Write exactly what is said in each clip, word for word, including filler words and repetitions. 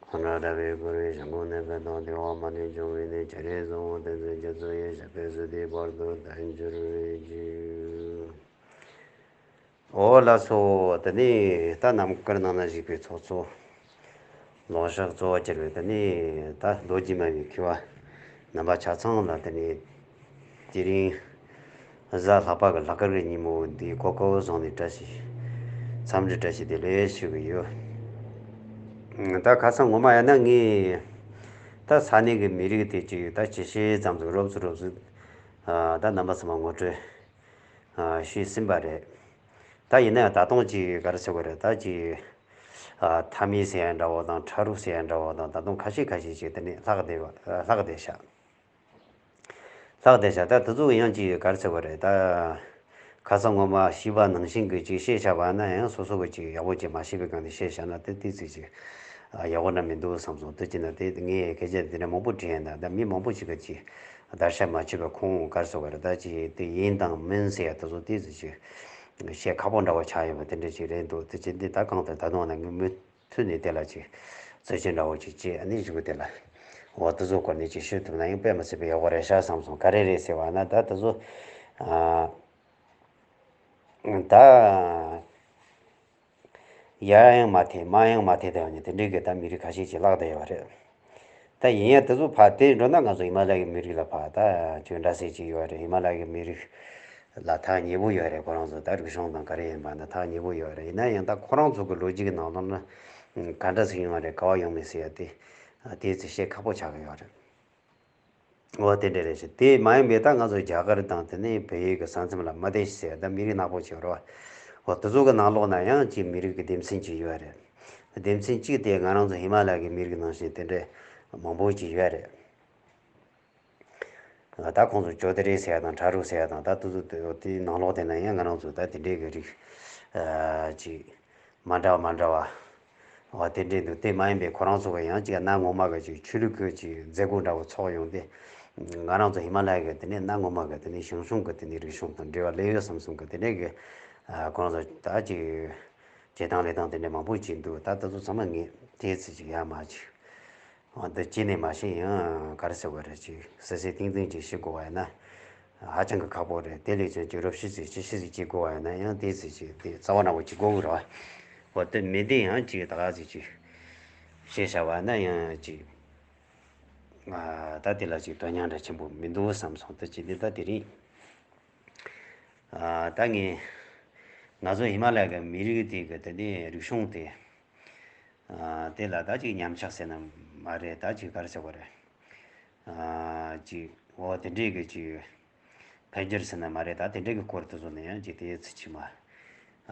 ཧོ་ན་ར་བའི་བསྐོར་བའི་ཞིང་ཁམས་ནས་ཕན་དང་བདེ་བ་མ་ནུས་འབྱུང་བའི་ནི་བྱ་རིགས་གསུམ་དེ་ཚོའི་རྒྱུ་ཚོགས་ཡེ་ཤེས་པའི་ཚུལ་དེའི་བར་དུ་བསྟན་གྱུར་ཅིག། འོ་ལགས་སོ། དེ་ནས་ད་རྣམ་དཀར་ནང་ན་བཞུགས་པའི་ཚོགས་གཙོ། ལོ་ཞག་གཙོ་བོ་གྱུར་པའི་དེ་ནས་ད་ལོ་རྒྱུས་སྨྲ་བའི་མཁས་པ་རྣམ་པ་ཆ་ཚང་ལ་དེ་ནས་དེ་རིང་གཟའ་ལྷག་པ་གི་ལྷག་དཀར་གྱི་ཉིན་མོ་འདིའི་གོ་སྐབས་བཟུང་ནས་བཀྲ་ཤིས་འཚམས་འདྲི་བཀྲ་ཤིས་བདེ་ལེགས་ཞུ་གི་ཡོད། ད་ཁ་སང་ངོ་མ་ཡིན་ན་ངས་ད་ས་གནས་ཀྱི་མི་རིགས་དེ་ཅིག་ད་ཇི་སྲིད་ཙམ་ཞིག་རོབ་ཙམ་རོབ་ཙམ་ད་རྣམ་པ་ཚང་མ་ངོ་སྤྲོད་ཨ་ཞུས་ཟིན་པ་རེད། ད་ཡིན་ན་ཡང་ད་དུང་ཅིག་ག་རེ་ཟེར་དགོས་རེད། ད་ཅིག་ཨ་མཐའ་མེད་ཟེར་ཡ་འདྲ་བོ་དང་ཁྲ་རུ་ཟེར་ཡ་འདྲ་བོ་དང་ད་དུང་ཁ་ཤས་ཁ་ཤས་ཅིག་དེ་ནས་ལྷག་བསྡད་པ་ལྷག་བསྡད་ཤག་ལྷག་བསྡད་ཤག་ད་དེ་ཚོ་ཡང་ཅིག་ག་རེ་ཟེར་དགོས་རེད། ད་ཁ་སང་ངོ་མ་ཤེས་པ་ནང་བཞིན་གྱི་ཅིག་བཤད་བཞག་པ་ན་ཡང་སོ་སོ་གི་ཅིག་ཡག་པོ་ཅིག་མ་ཤེས་པའི་སྒང་ནས་བཤད་བཞག་ན་དེ་ཏོག་ཙམ་ཅིག་ཨ་ཡག་པོ་འདྲ་མི་འདུག་བསམ་སོང་། དེ་ཅི་ན་དེ་ངས་སྐད་ཆ་དེ་འདྲ་མང་པོ་དྲིས་ཡིན་ན་ད་མི་མང་པོ་ཞིག་གིས་ཅིག་བརྡར་ཤ་མ་ཆོད་པའི་ཁུངས་ག་རེ་ཟེར་བ་རེད། ད་ཅིག་དེ་ཡིན་དང་མིན་ཟེར་ཡ་དེ་ཚོ་ཏོག་ཙམ་ཅིག་བཤད་ཁག་པོ་འདྲ་བོ་ཆགས་ཡོད་པ་དེ་འདྲ་ཅིག་རེད་འདུག་དེ་ཅི་འདི་ད་གང་ལྟར་ད་དུང་ན་ངས་མུ་མཐུད་ནས་དེ་ལ་ཅིག་རྩོད་གཞི་འདྲ་བོ་ཅིག་བྱས་ཨ་ནི་གཞུག་གུ་དེ་ལ་འོ་དེ་ཚོ་སྐོར་ནས་ཅིག་ཞུ་ཐུབ་ན་ཡང་དཔེ་མི་སྲིད་པའི་ཡག་པོ་རེད་ཤག་བསམ་སོང་། ག་རེ་རེད་ཟེར་བ་ན་ད་དེ་ཚོ་ཨ་ད། ཡར་ཡང་མ་ཐེ་མར་ཡང་མ་ཐེ་དེ་བ་ནི་དེ་འདྲའི་གི་ད་མི་རིགས་ཁ་ཤས་ཅིག་བརླག་བསྡད་ཡོད་རེད། ད་ཡིན་ཡང་དེ་ཚོ་ཕར་དེ་འགྲོ་ན་ང་ཚོ་ཧི་མ་ལ་ཡའི་མི་རིགས་ལ་ཕར་ད་ཅིག་འདྲ་སེ་ཅིག་ཡོད་རེད། ཧི་མ་ལ་ཡའི་མི་རིགས་ལ་ཐག་ཉེ་པོ་ཡོད་རེད། ཁོ་རང་ཚོ་ད་རིག་གཞུང་དང་ག་རེ་ཡིན་པ་ན་ཐག་ཉེ་པོ་ཡོད་རེད། ཡིན་ན་ཡང་ད་ཁོ་རང་ཚོ་གི་ལོ་རྒྱུས་ཀྱི་ནང་ལོགས་ན་ག་འདྲ་ཟིག་ཡོང་བ་རེད་ག་བ་ཡོང་མེད་ཟེར་ཡ་དེ་དེ་ཚོ་བཤད་ཁག་པོ་ཆགས་ཀྱི་ཡོད་རེད། འོ་དེ་འདྲ་རེད་ཤག་དེ་མ་ཡིན་པའི་ད་ང་ཚོ་རྒྱ་གར་དང་དེ་ནས་བལ་ཡུལ་གྱི་ས་མཚམས་ལ་མ་བསྡད་ཟེར་ད་མི་རིགས་ནག་པོ་བྱེད་རོགས། འོ་དེ་ཚོ་གི་ནང་ལོགས་ན་ཡང་ཅིག་མི་རིགས་ཀྱི་སྡེ་ཚན་ཅིག་ཡོད་རེད། སྡེ་ཚན་གཅིག་དེ་ང་རང་ཚོ་ཧི་མ་ལ་ཡའི་མི་རིགས་ནང་བཞིན་དེ་འདྲ་མང་པོ་ཅིག་ཡོད་རེད། ད་ཁོང་ཚོ་ཅོ་ཏི་རི་ཟེར་ཡ་དང་ཁྲ་རུ་ཟེར་ཡ་དང་ད་དེ་ཚོ་དེ་དེའི་ནང་ལོགས་དེ་ན་ཡང་ང་རང་ཚོ་ད་དེ་འདྲའི་གི་རིགས་ཅིག་མ་འདྲ་བ་མ་འདྲ་བ། འོ་དེ་འདྲས་འདུག་དེ་མ་ཡིན་པའི་ཁོ་རང་ཚོ་གི་ཡང་ཅིག་གནའ་ངོ་མ་གི་ཅིག་ཆོས་ལུགས་ཀྱི་ཅིག་མཛད་སྒོ་འདྲ་བོ་ཚོགས་ཡོང་སྟེ། ང་རང་ཚོ་ཧི་མ་ལ་ཡ་གི་དེ་ནས་གནའ་ངོ་མ་གི་དེ་ནས་ཞང་ཞུང་གི་དེ་ནས་རིག་གཞུང་དང་འབྲེལ་བ་སླེབས་ཡོད་བསམ་བསམ་གི་དེ་འདྲས་གི་ཁོ་རང་ཚོ་ད་ཅིག་བྱེད་སྟངས་ལས་སྟངས་དེ་འདྲས་མང་པོ་ཅིག་འདུག་ད་དེ་ཚོ་ཚང་མ་ངས་དེ་ཚོ་ཅིག་ཡར་མར་ཅིག་འོ་འདི་གཅིག་ནས་མ་ཤེས་ཡང་ག་རེ་ཟེར་བ་རེད། ཅིག་སི་སི་ཏིང་ཏིང་ཅིག་ཤེས་དགོས་བ་ཡིན་ན་ཧ་ཅང་གི་ཁག་པོ་རེད། དེ་ལས་ཀྱང་ཅིག་རོབ་ཤི་ཟིག་ཅི་ཤི་ཟིག་བྱེད་དགོས་བ་ཡིན་ན་ཡང་དེ་ཟིག་ཅིག་དེ་རྩ་བ་ནག་པོ་ཅིག་དགོས་གི་རེད་བ། འོ་དེ་མི་དེ་ཡང་ཅིག་ད་ག་ཟིག་ཅིག་ཤེས་བྱ་བ་ན་ཡང་ཅིག་ད་དེ་ལ་ཅིག་དོན་སྙིང་འདྲ་ཆེན་པོ་མི་འདུག་བསམ་སོང་། དེ་ཅིག་འདི་ད་དེ་རིང་ད་ངས་ང་ཚོ་ཧི་མ་ལ་ཡ་གི་མི་རིགས་དེ་གི་དེ་ནས་རིག་གཞུང་དེ། དེ་ལ་ད་ཅིག་ཉམས་ཆག་ཟེར་ན་མ་རེད། ད་ཅིག་ག་རེ་ཟེར་བ་རེད། ཅིག་འོ་དེ་འདྲས་གི་ཅིག་འཕེལ་འགྱུར་ཟེར་ན་མ་རེད། ད་དེ་འདྲས་གི་སྐོར་དུ་བཟོ་ན་ཡང་ཅིག་དེ་ཚིག་ཅིག་མ་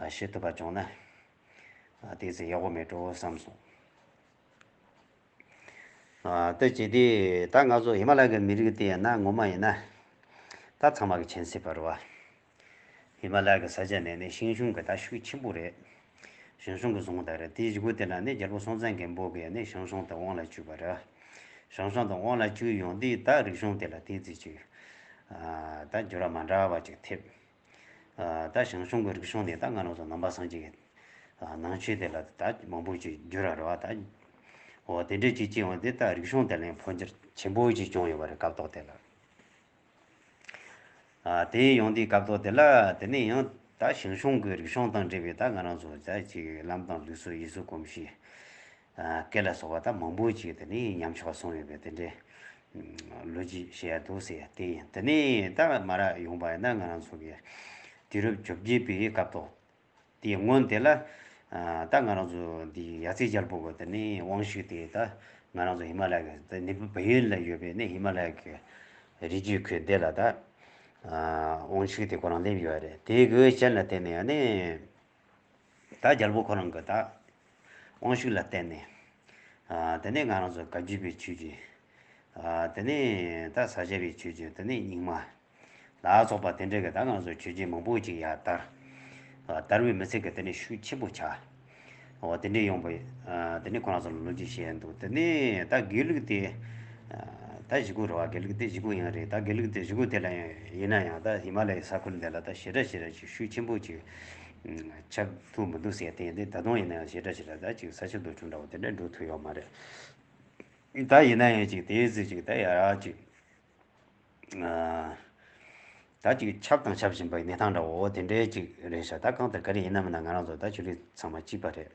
ཤེས་ཐུབ་པ་བྱུང་ན་དེ་ཚིག་ཡག་པོ་མེད་འགྲོ་བསམ་སོང་། དེ་བྱས་དུས་ད་ང་ཚོ་ཧི་མ་ལ་ཡ་གི་མི་རིགས་དེ་ཡིན་ན་ངོ་མ་ཡིན་ན་ད་ཚང་མ་གི་མཁྱེན་གསལ་བ་རེད་བ། ཧི་མ་ལ་ཡ་གི་ས་ཆ་ནས་ནི་ཞང་ཞུང་གི་ད་ཤུགས་ཆེན་པོ་རེད། ཞང་ཞུང་གི་རྫོང་དེ་རེད། དེའི་གཞུག་གུ་དེ་ལ་ནི་རྒྱལ་པོ་སྲོང་བཙན་སྒམ་པོ་གིས་ནི་ཞང་ཞུང་དེ་དབང་ལ་བཅུག་པ་རེད། ཞང་ཞུང་དེ་དབང་ལ་བཅུག་ཡོང་དུས་ད་རིག་གཞུང་དེ་ལ་དེ་ཙི་ཅིག་ད་འགྱུར་བ་མ་འདྲ་བ་ཅིག་ཐེབས། ད་ཞང་ཞུང་གི་རིག་གཞུང་དེ་ད་ང་རང་ཚོ་ནང་པ་སངས་རྒྱས་ཀྱི་ནང་ཆོས་དེ་ལ་ད་མང་པོ་ཅིག་འགྱུར་བ་རེད་བ། ད་འོ་དེ་འདྲས་ཅིག་ཅིག་ཡོང་དུས་ད་རིག་གཞུང་དེ་ལ་ཡང་འཕོ་འགྱུར་ཆེན་པོ་ཅིག་བྱུང་ཡོད་པ་རེད་སྐབས་ཐོག་དེ་ལ། དེ་ཡོང་དུས་སྐབས་ཐོག་དེ་ལ་དེ་ནས་ཡང་ད་ཞང་ཞུང་གི་རིག་གཞུང་དང་འབྲེལ་བའི་ད་ང་རང་ཚོ་ད་ཅིག་ལམ་དང་ལུགས་སྲོལ་ཡུལ་སྲོལ་གོམས་གཤིས་སྐད་ལ་སོགས་པ་ད་མང་པོ་ཅིག་དེ་ནས་ཉམས་ཆག་སོང་ཡོད་པའི་དེ་འདྲའི་ལོ་རྒྱུས་བཤད་ཡ་འདུག་ཟེར་ཡ་དེ་ཡིན། དེ་ནས་ད་མར་ཡོང་པ་ཡིན་ན་ང་རང་ཚོ་གི་དུས་རབས་བཅོ་བརྒྱད་པའི་སྐབས་ཐོག་དེའི་སྔོན་དེ་ལ་ད་ང་རང་ཚོ་འདི་ཡ་རྩེ་རྒྱལ་པོ་གི་དེ་ནས་དབང་ཤུགས་དེ་ད་ང་རང་ཚོ་ཧི་མ་ལ་ཡ་གི་དེ་ནི་བལ་ཡུལ་ལ་ཡོད་པའི་ནི་ཧི་མ་ལ་ཡ་གི་རི་རྒྱུད་ཁུལ་དེ་ལ་ད་དབང་ཤུགས་དེ་ཁོ་རང་སླེབས་ཡོད་རེད། དེའི་གི་རྐྱེན་ལ་བརྟེན་ནས་ཡང་ནི་ད་རྒྱལ་པོ་ཁོ་རང་གི་ད་དབང་ཤུགས་ལ་བརྟེན་ནས་དེ་ནས་ང་རང་ཚོ་བཀའ་བརྒྱུད་པའི་ཆོས་བརྒྱུད། དེ་ནས་ད་ས་སྐྱ་པའི་ཆོས་བརྒྱུད། དེ་ནས་རྙིང་མ་ལ་སོགས་པ་དེ་འདྲ་གི་ད་ང་ཚོ་ཆོས་བརྒྱུད་མང་པོ་ཅིག་ཡར་དར། དར་བའི་མི་ཚད་ཀྱི་དེ་ནས་ཤུགས་ཆེན་པོ་ཆགས། འོ་དེ་འདྲ་ཡོང་པ་དེ་ནས་ཁོ་རང་ཚོ་ལ་ལོ་རྒྱུས་བཤད་ཡ་འདུག་དེ་ནས་ད་དགེ་ལུགས་དེ་ད་གཞིས་ཁུག་རེད་བ། དགེ་ལུགས་དེ་གཞིས་ཁུག་ཡང་རེད། ད་དགེ་ལུགས་དེ་གཞིས་ཁུག་དེ་ལ་ཡང་ཡིན་ན་ཡང་ད་ཧི་མ་ལ་ཡའི་ས་ཁུལ་འདི་ལ་ད་ཞེ་དྲག་ཞེ་དྲག་ཅིག་ཤུགས་ཆེན་པོ་ཅིག་ ཁྱབ་ཐུབ་མི་འདུག་ཟེར་དེ་ཡིན་དུས། ད་དུང་ཡིན་ན་ཡང་ཞེ་དྲག་ཞེ་དྲག་ད་ཅིག་ས་ཆ་འདུ་འཕྲོད་འདྲ་བོ་དེ་འདྲ་འགྲོ་ཐུབ་ཡོད་མ་རེད། ད་ཡིན་ན་ཡང་ཅིག་དེའི་ཚེ་ཅིག་ད་ཡར་ཅིག་ཨ། ད་ཅིག་ཁྱབ་དང་ཁྱབ་བཞིན་པའི་གནས་སྟངས་འདྲ་བོ་དེ་འདྲའི་ཅིག་རེད་ཤག་ད་གང་ལྟར་ག་རེ་ཡིན་ན་མིན་ན་ང་རང་ཚོ་ད་ཆོས་ལུགས་ཚང་མ་གཅིག་པ་རེད།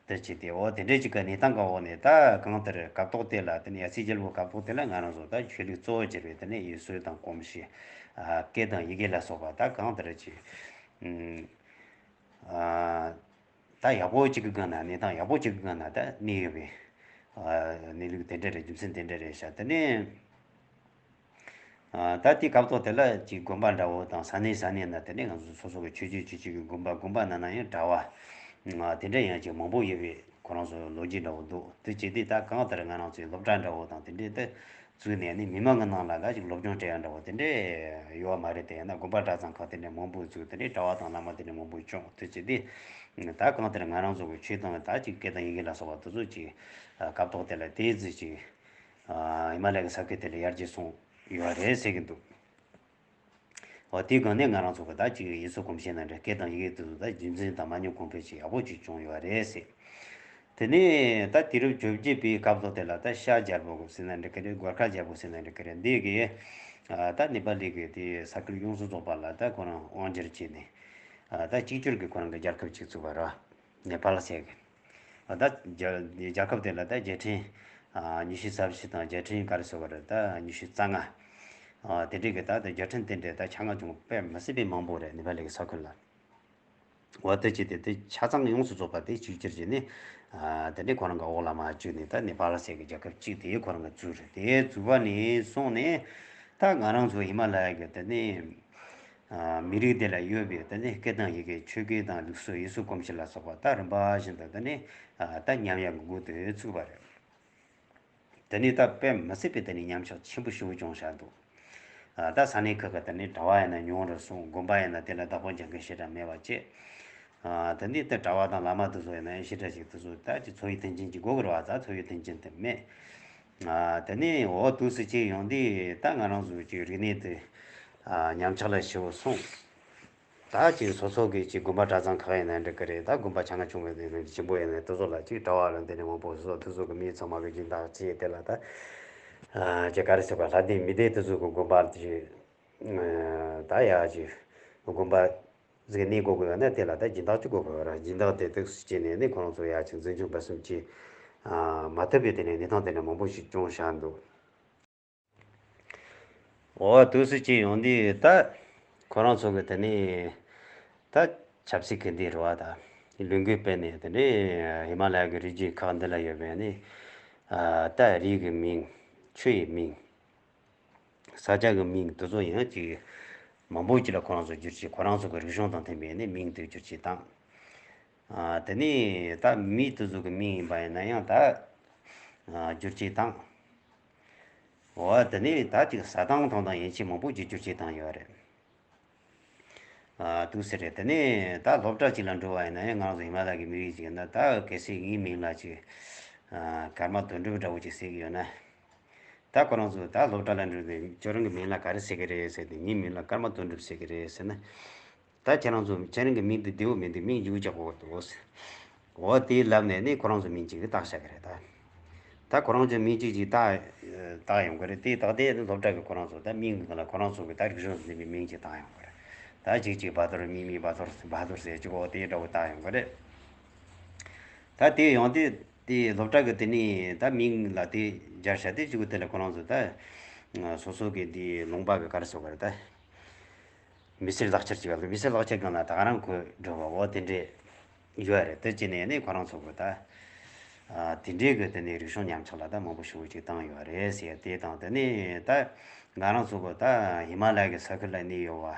དེ་བྱས་ཏེ་འོ་དེ་འདྲའི་ཅིག་གི་གནས་སྟངས་གི་འོག་ནས། ད་གང་ལྟར་སྐབས་ཐོག་དེ་ལ་དེ་ནས་ཡ་སྲིད་རྒྱལ་པོའི་སྐབས་ཐོག་དེ་ལ་ང་རང་ཚོ་ད་ཆོས་ལུགས་གཙོ་བོ་བྱས་པའི་དེ་ནས་ཡུལ་སྲོལ་དང་གོམས་གཤིས། ཨ། སྐད་དང་ཡི་གེ་ལ་སོགས་པ་ད་གང་ལྟར་ཅིག་ཨ། ད་ཡག་པོ་ཅིག་གི་སྒང་ན། གནས་སྟངས་ཡག་པོ་ཅིག་གི་སྒང་ན་ད་གནས་ཡོད་པའི། ཨ། གནས་ལུགས་དེ་འདྲ་རེད། རྒྱུ་མཚན་དེ་འདྲ་རེད་ཤག་དེ་ནས། ཨ། ད་དེའི་སྐབས་ཐོག་དེ་ལ་ཅིག་དགོན་པ་འདྲ་བོ་དང་ས་གནས་ས་གནས་ན་དེ་ནས་ང་ཚོ་སོ་སོ་གི་ཆོས་བརྒྱུད་ཆོས་བརྒྱུད་ཀྱི་དགོན་པ། དགོན་པ་ནང་ན་ཡང་གྲྭ་པ། ཨ། དེ་འདྲ་ཡང་ཅིག་མང་པོ་ཡོད་པའི་ཁོ་རང་ཚོ་ལོ་རྒྱུས་འདྲ་བོ་འདུག་དེ་བྱས་དུས་ད་གང་ལྟར་ང་རང་ཚོའི་སློབ་གྲྭ་འདྲ་བོ་དང་དེ་འདྲའི་དེ་བཙུགས་ནས་ནི་མི་མང་གི་ནང་ལ་ད་ཅིག་སློབ་སྦྱོང་སྤྲད་ཡ་འདྲ་བོ་དེ་འདྲ་ཡོད་མ་རེད། དེ་ཡང་ན་དགོན་པ་གྲྭ་ཚང་ཁག་དེ་འདྲ་མང་པོ་བཙུགས། དེ་འདྲའི་གྲྭ་པ་དང་བླ་མ་དེ་འདྲ་མང་པོ་བྱུང་། དེ་བྱས་དུས་ད་གང་ལྟར་ང་རང་ཚོ་གི་ཆོས་དང་ད་ཅིག་སྐད་དང་ཡི་གེ་ལ་སོགས་པ་དེ་ཚོ་ཅིག་སྐབས་ཐོག་དེ་ལ་དེ་ཙི་ཅིག་ཨ། ཧི་མ་ལ་ཡའི་ས་ཁུལ་དེ་ལ་ཡར་རྒྱས་སོང་ཡོད་རེད་ཟེར་གྱི་འདུག་འོ། དེའི་སྒང་ནས་ང་རང་ཚོ་གི་ད་ཅིག་ཡུལ་སྲོལ་གོམས་གཤིས་ནང་འདྲ། སྐད་དང་ཡི་གེ་དེ་ཚོ་ད་རྒྱུན་འཛིན་དང་མ་ཉམས་གོང་འཕེལ་ཅིག་ཡག་པོ་ཅིག་བྱུང་ཡོད་རེད་ཟེར། དེ་ནས་ད་དུས་རབས་བཅོ་བརྒྱད་པའི་སྐབས་ཐོག་དེ་ལ་ད་ཤར་རྒྱལ་པོ་ཟེར་ན་འགྲིག་གི་རེད། གོར་ཁ་རྒྱལ་པོ་ཟེར་ན་འགྲིག་གི་རེད། འདི་གིས། ཨ། ད་ནེ་པ་ལི་གི་དེ་ས་ཁུལ་ཡོངས་སུ་རྫོགས་པ་ལ་ད་ཁོ་རང་དབང་སྒྱུར་བྱས་ནས། ཨ། ད་གཅིག་གྱུར་གྱི་ཁོ་རང་གི་རྒྱལ་ཁབ་ཅིག་བཙུགས་པ་རེད། ནེ་པཱལ་ཟེར་གི། ཨ། ད་རྒྱལ་རྒྱལ་ཁབ་དེ་ལ་ད་རྒྱལ་ཕྲན། ཨ། ཉི་ཤུ་རྩ་བཞི་དང་རྒྱལ་ཕྲན་ག་རེ་ཟེར་བ་རེད། ད་ཉི་ཤུ་རྩ་ལྔ། ཨ། དེ་འདྲའི་གི་ད་ད་རྒྱལ་ཕྲན་དེ་འདྲའི་ད་ཆ་ཚང་ཅུང་དཔེ་མི་སྲིད་པའི་མང་པོ་རེད། ནེ་པཱལ་གི་ས་ཁུལ་ལ། འོ། དེ་བྱས་ཏེ་དེ་ཆ་ཚང་ཡོངས་སུ་རྫོགས་པ་དེ་གཅིག་གྱུར་བྱས་ནས། ཨ། དེ་འདྲའི་ཁོ་རང་གི་འོག་ལ་མར་བཅུག་ནས་ད་ནེ་པཱལ་ཟེར་གི་རྒྱལ་ཁབ་གཅིག་དེ་ཁོ་རང་གིས་བཙུགས་རེད། དེ་བཙུགས་པ་ནས་བཟུང་ནས་ད་ང་རང་ཚོ་ཧི་མ་ལ་ཡ་གི་དེ་ནས། ཨ། མི་རིགས་དེ་ལ་ཡོད་པའི་དེ་ནས་སྐད་དང་ཡི་གེ། ཆོས་སྐད་དང་ལུགས་སྲོལ། ཡུལ་སྲོལ་གོམས་གཤིས་ལ་སོགས་པ་ད་རིམ་པ་བཞིན་དུ་དེ་ནས། ཨ། ད་ཉམས་ཡག་གི་འགོ་དེ་ཚུགས་པ་རེད། དེ་ནས་ད་དཔེ་མི་སྲིད་པའི་དེ་ནས་ཉམས་ཆག་ཆེན་པོ་ཞེ་པོ་བྱུང་བཞག་འདུག་ཨ། ད་ས་གནས་ཁག་གི་དེ་ནས་གྲྭ་པ་ཡིན་ན་ཉུང་རུ་སོང་། དགོན་པ་ཡིན་ན་དེ་ལ་བདག་པོ་རྒྱག་མཁན་ཞེ་དྲག་མེད་པ་བྱས། ཨ། དེ་ནས་ད་གྲྭ་པ་དང་བླ་མ་དེ་ཚོ་ཡིན་ན་ཡང་ཞེ་དྲག་ཅིག་དེ་ཚོ་ད་ཅིག་འཚོ་བའི་མཐུན་རྐྱེན་ཅིག་དགོས་ཀྱི་རེད་པ། ད་འཚོ་བའི་མཐུན་རྐྱེན་དེ་མེད། ཨ། དེ་ནས་འོ་དུས་སུ་ཅིག་ཡོང་དུས་ད་ང་རང་ཚོའི་ཅིག་རིག་གནས་དེ། ཨ། ཉམས་ཆག་ལ་ཞེ་པོ་སོང་། ད་ཅིག་སོ་སོ་གི་ཅིག་དགོན་པ་གྲྭ་ཚང་ཁག་ཡིན་ན་འགྲིག་གི་རེད། ད་དགོན་པ་ཆ་ཚང་ཆུང་བ་ཡིན་ན་ཆེན་པོ་ཡིན་ན་དེ་ཚོ་ལ་ཅིག་གྲྭ་པ་ལ་འདི་ནས་མང་པོ་སོ་སོ་དེ་ཚོ་གི་མིང་ཚང་མ་གི་སྦྱིན་བདག་བྱས། དེ་ལ་ད། ཨ། ཅིག་ག་རེ་ཟེར་བ། ལྷ་སྡེ་མི་སྡེ་དེ་ཚོ་གི་དགོན་པ་ཅིག་ཨ། ད་ཡ་ཅིག་དགོན་པ་ཟིག་གནས་དགོས་ཀྱི་ཡོད་ན་དེ་ལ་ད་སྦྱིན་བདག་ཅིག་དགོས་ཀྱི་ཡོད་རེད། སྦྱིན་བདག་དེ་དུས་སུ་བྱས་ནས་ནི་ཁོ་རང་ཚོ་ཡ་ཅིག་འཛིན་སྐྱོང་སྤེལ་གསུམ་བྱས། ཨ། མ་ཐུབ་པའི་དེ་ནས་གནས་སྟངས་དེ་འདྲ་མང་པོ་ཞིག་བྱུང་བཞག་འདུག་འོ། དུས་སུ་ཅིག་ཡོང་དུས་ད་ཁོ་རང་ཚོ་གི་དེ་ནས་ད་ཆབ་སྲིད་ཀྱི་འདི་རེད་པ། ད་ལས་འགུལ་སྤེལ་ནས་དེ་ནས་ཧི་མ་ལ་ཡ་གི་རི་རྒྱུད་ཁག་འདི་ལ་ཡོད་པའི་ནི། ཨ། ད་རིགས་ཀྱི་མིང་། ཆོས་ཀྱི་མིང་། ས་ཆ་གི་མིང་དེ་ཚོ་ཡང་ཅིག་མང་པོ་ཅིག་ལ་ཁོ་རང་ཚོ་བསྒྱུར་བྱས། ཁོ་རང་ཚོ་གི་རིག་གཞུང་དང་མཐུན་པའི་ནི་མིང་དེ་བསྒྱུར་བྱས་བཏང་། ཨ། དེ་ནས་ད་མི་དེ་ཚོ་གི་མིང་ཡིན་པ་ཡིན་ན་ཡང་ད། ཨ། བསྒྱུར་བྱས་བཏང་། འོ། དེ་ནས་ད་ཅིག་ཟ་སྟངས་འཐུང་སྟངས་ཡན་ཆད་མང་པོ་ཅིག་བསྒྱུར་བྱས་བཏང་ཡོད་རེད། ཨ། དུས་སུ་རེད། དེ་ནས་ད་སློབ་གྲྭ་ཅིག་ལ་འགྲོ་བ་ཡིན་ན་ཡང་། ང་རང་ཚོ་ཧི་མ་ལ་གི་མི་རིགས་ཅིག་ཡིན་ན། ད་གལ་སྲིད་ངའི་མིང་ལ་ཅིག་ཨ། ཀརྨ་དོན་གྲུབ་འདྲ་བོ་ཅིག་ཟེར་གྱི་ཡོད་ན། ད་ཁོ་རང་ཚོ་ད་སློབ་གྲྭ་ལ་འགྲོ་དུས་ཁྱོད་རང་གི་མིང་ལ་ག་རེ་ཟེར་གྱི་རེད་ཟེར་དུས། ངའི་མིང་ལ་ཀརྨ་དོན་གྲུབ་ཟེར་གྱི་རེད་ཟེར་ན། ད་ཁྱེད་རང་ཚོ་ཁྱེད་རང་གི་མིང་འདི་བདེ་པོ་མི་འདུག་མིང་ཡག་པོ་རྒྱག་དགོས་འདུག་ཟེར། འོ། དེ་ལབ་ནས་ནི་ཁོ་རང་ཚོ་མིང་ཅིག་བཏགས་བཞག་གི་རེད་ད། ད་ཁོ་རང་ཚོ་མིང་ཅིག་ཅིག་བཏགས་བཏགས་ཡོང་གི་རེད། དེ་བཏགས་དེ་ནི་སློབ་གྲྭ་གི་ཁོ་རང་ཚོ་ད་མིང་གི་སྒང་ལ་ཁོ་རང་ཚོ་གི་ད་རིག་གཞུང་ལ་འཛིན་པའི་མིང་ཅིག་བཏགས་ཡོང་གི་རེད། ད་གཅིག་གཅིག་བ་དོར། མིག་མིག་བ་དོར། བ་དོར་ཟེར་གཅིག་འོ་དེ་འདྲ་བོ་བཏགས་ཡོང་གི་རེད། ད་དེ་ཡོང་དུས་དེ་སློབ་གྲྭ་གི་དེ་ནས་ད་མིང་ལ་དེ་སྦྱར་བྱས་དེ་གཅིག་པོ་དེ་ལ་ཁོ་རང་ཚོ་ད་སོ་སོ་གི་དེ་ལུང་པ་གི་ག་རེ་ཟེར་དགོས་རེད་ད། མི་སེར་ལག་ཁྱེར་ཅིག་ལ། མི་སེར་ལག་ཁྱེར་སྒང་ལ་ད་ག་རང་བཀོད་འགྲོ་བ་འོ་དེ་འདྲས་ཡོད་རེད། དེ་བྱས་ནས་ནི་ཁོ་རང་ཚོ་གི་ད། ཨ། དེ་འདྲའི་གི་དེ་ནས་རིག་གཞུང་ཉམས་ཆག་ལ་ད་མང་པོ་ཞེ་པོ་ཅིག་བཏང་ཡོད་རེད་ཟེར། དེ་དང་དེ་ནས་ད་ང་རང་ཚོ་གི་ད་ཧི་མ་ལ་ཡ་གི་ས་ཁུལ་ལ་གནས་ཡོད་པ།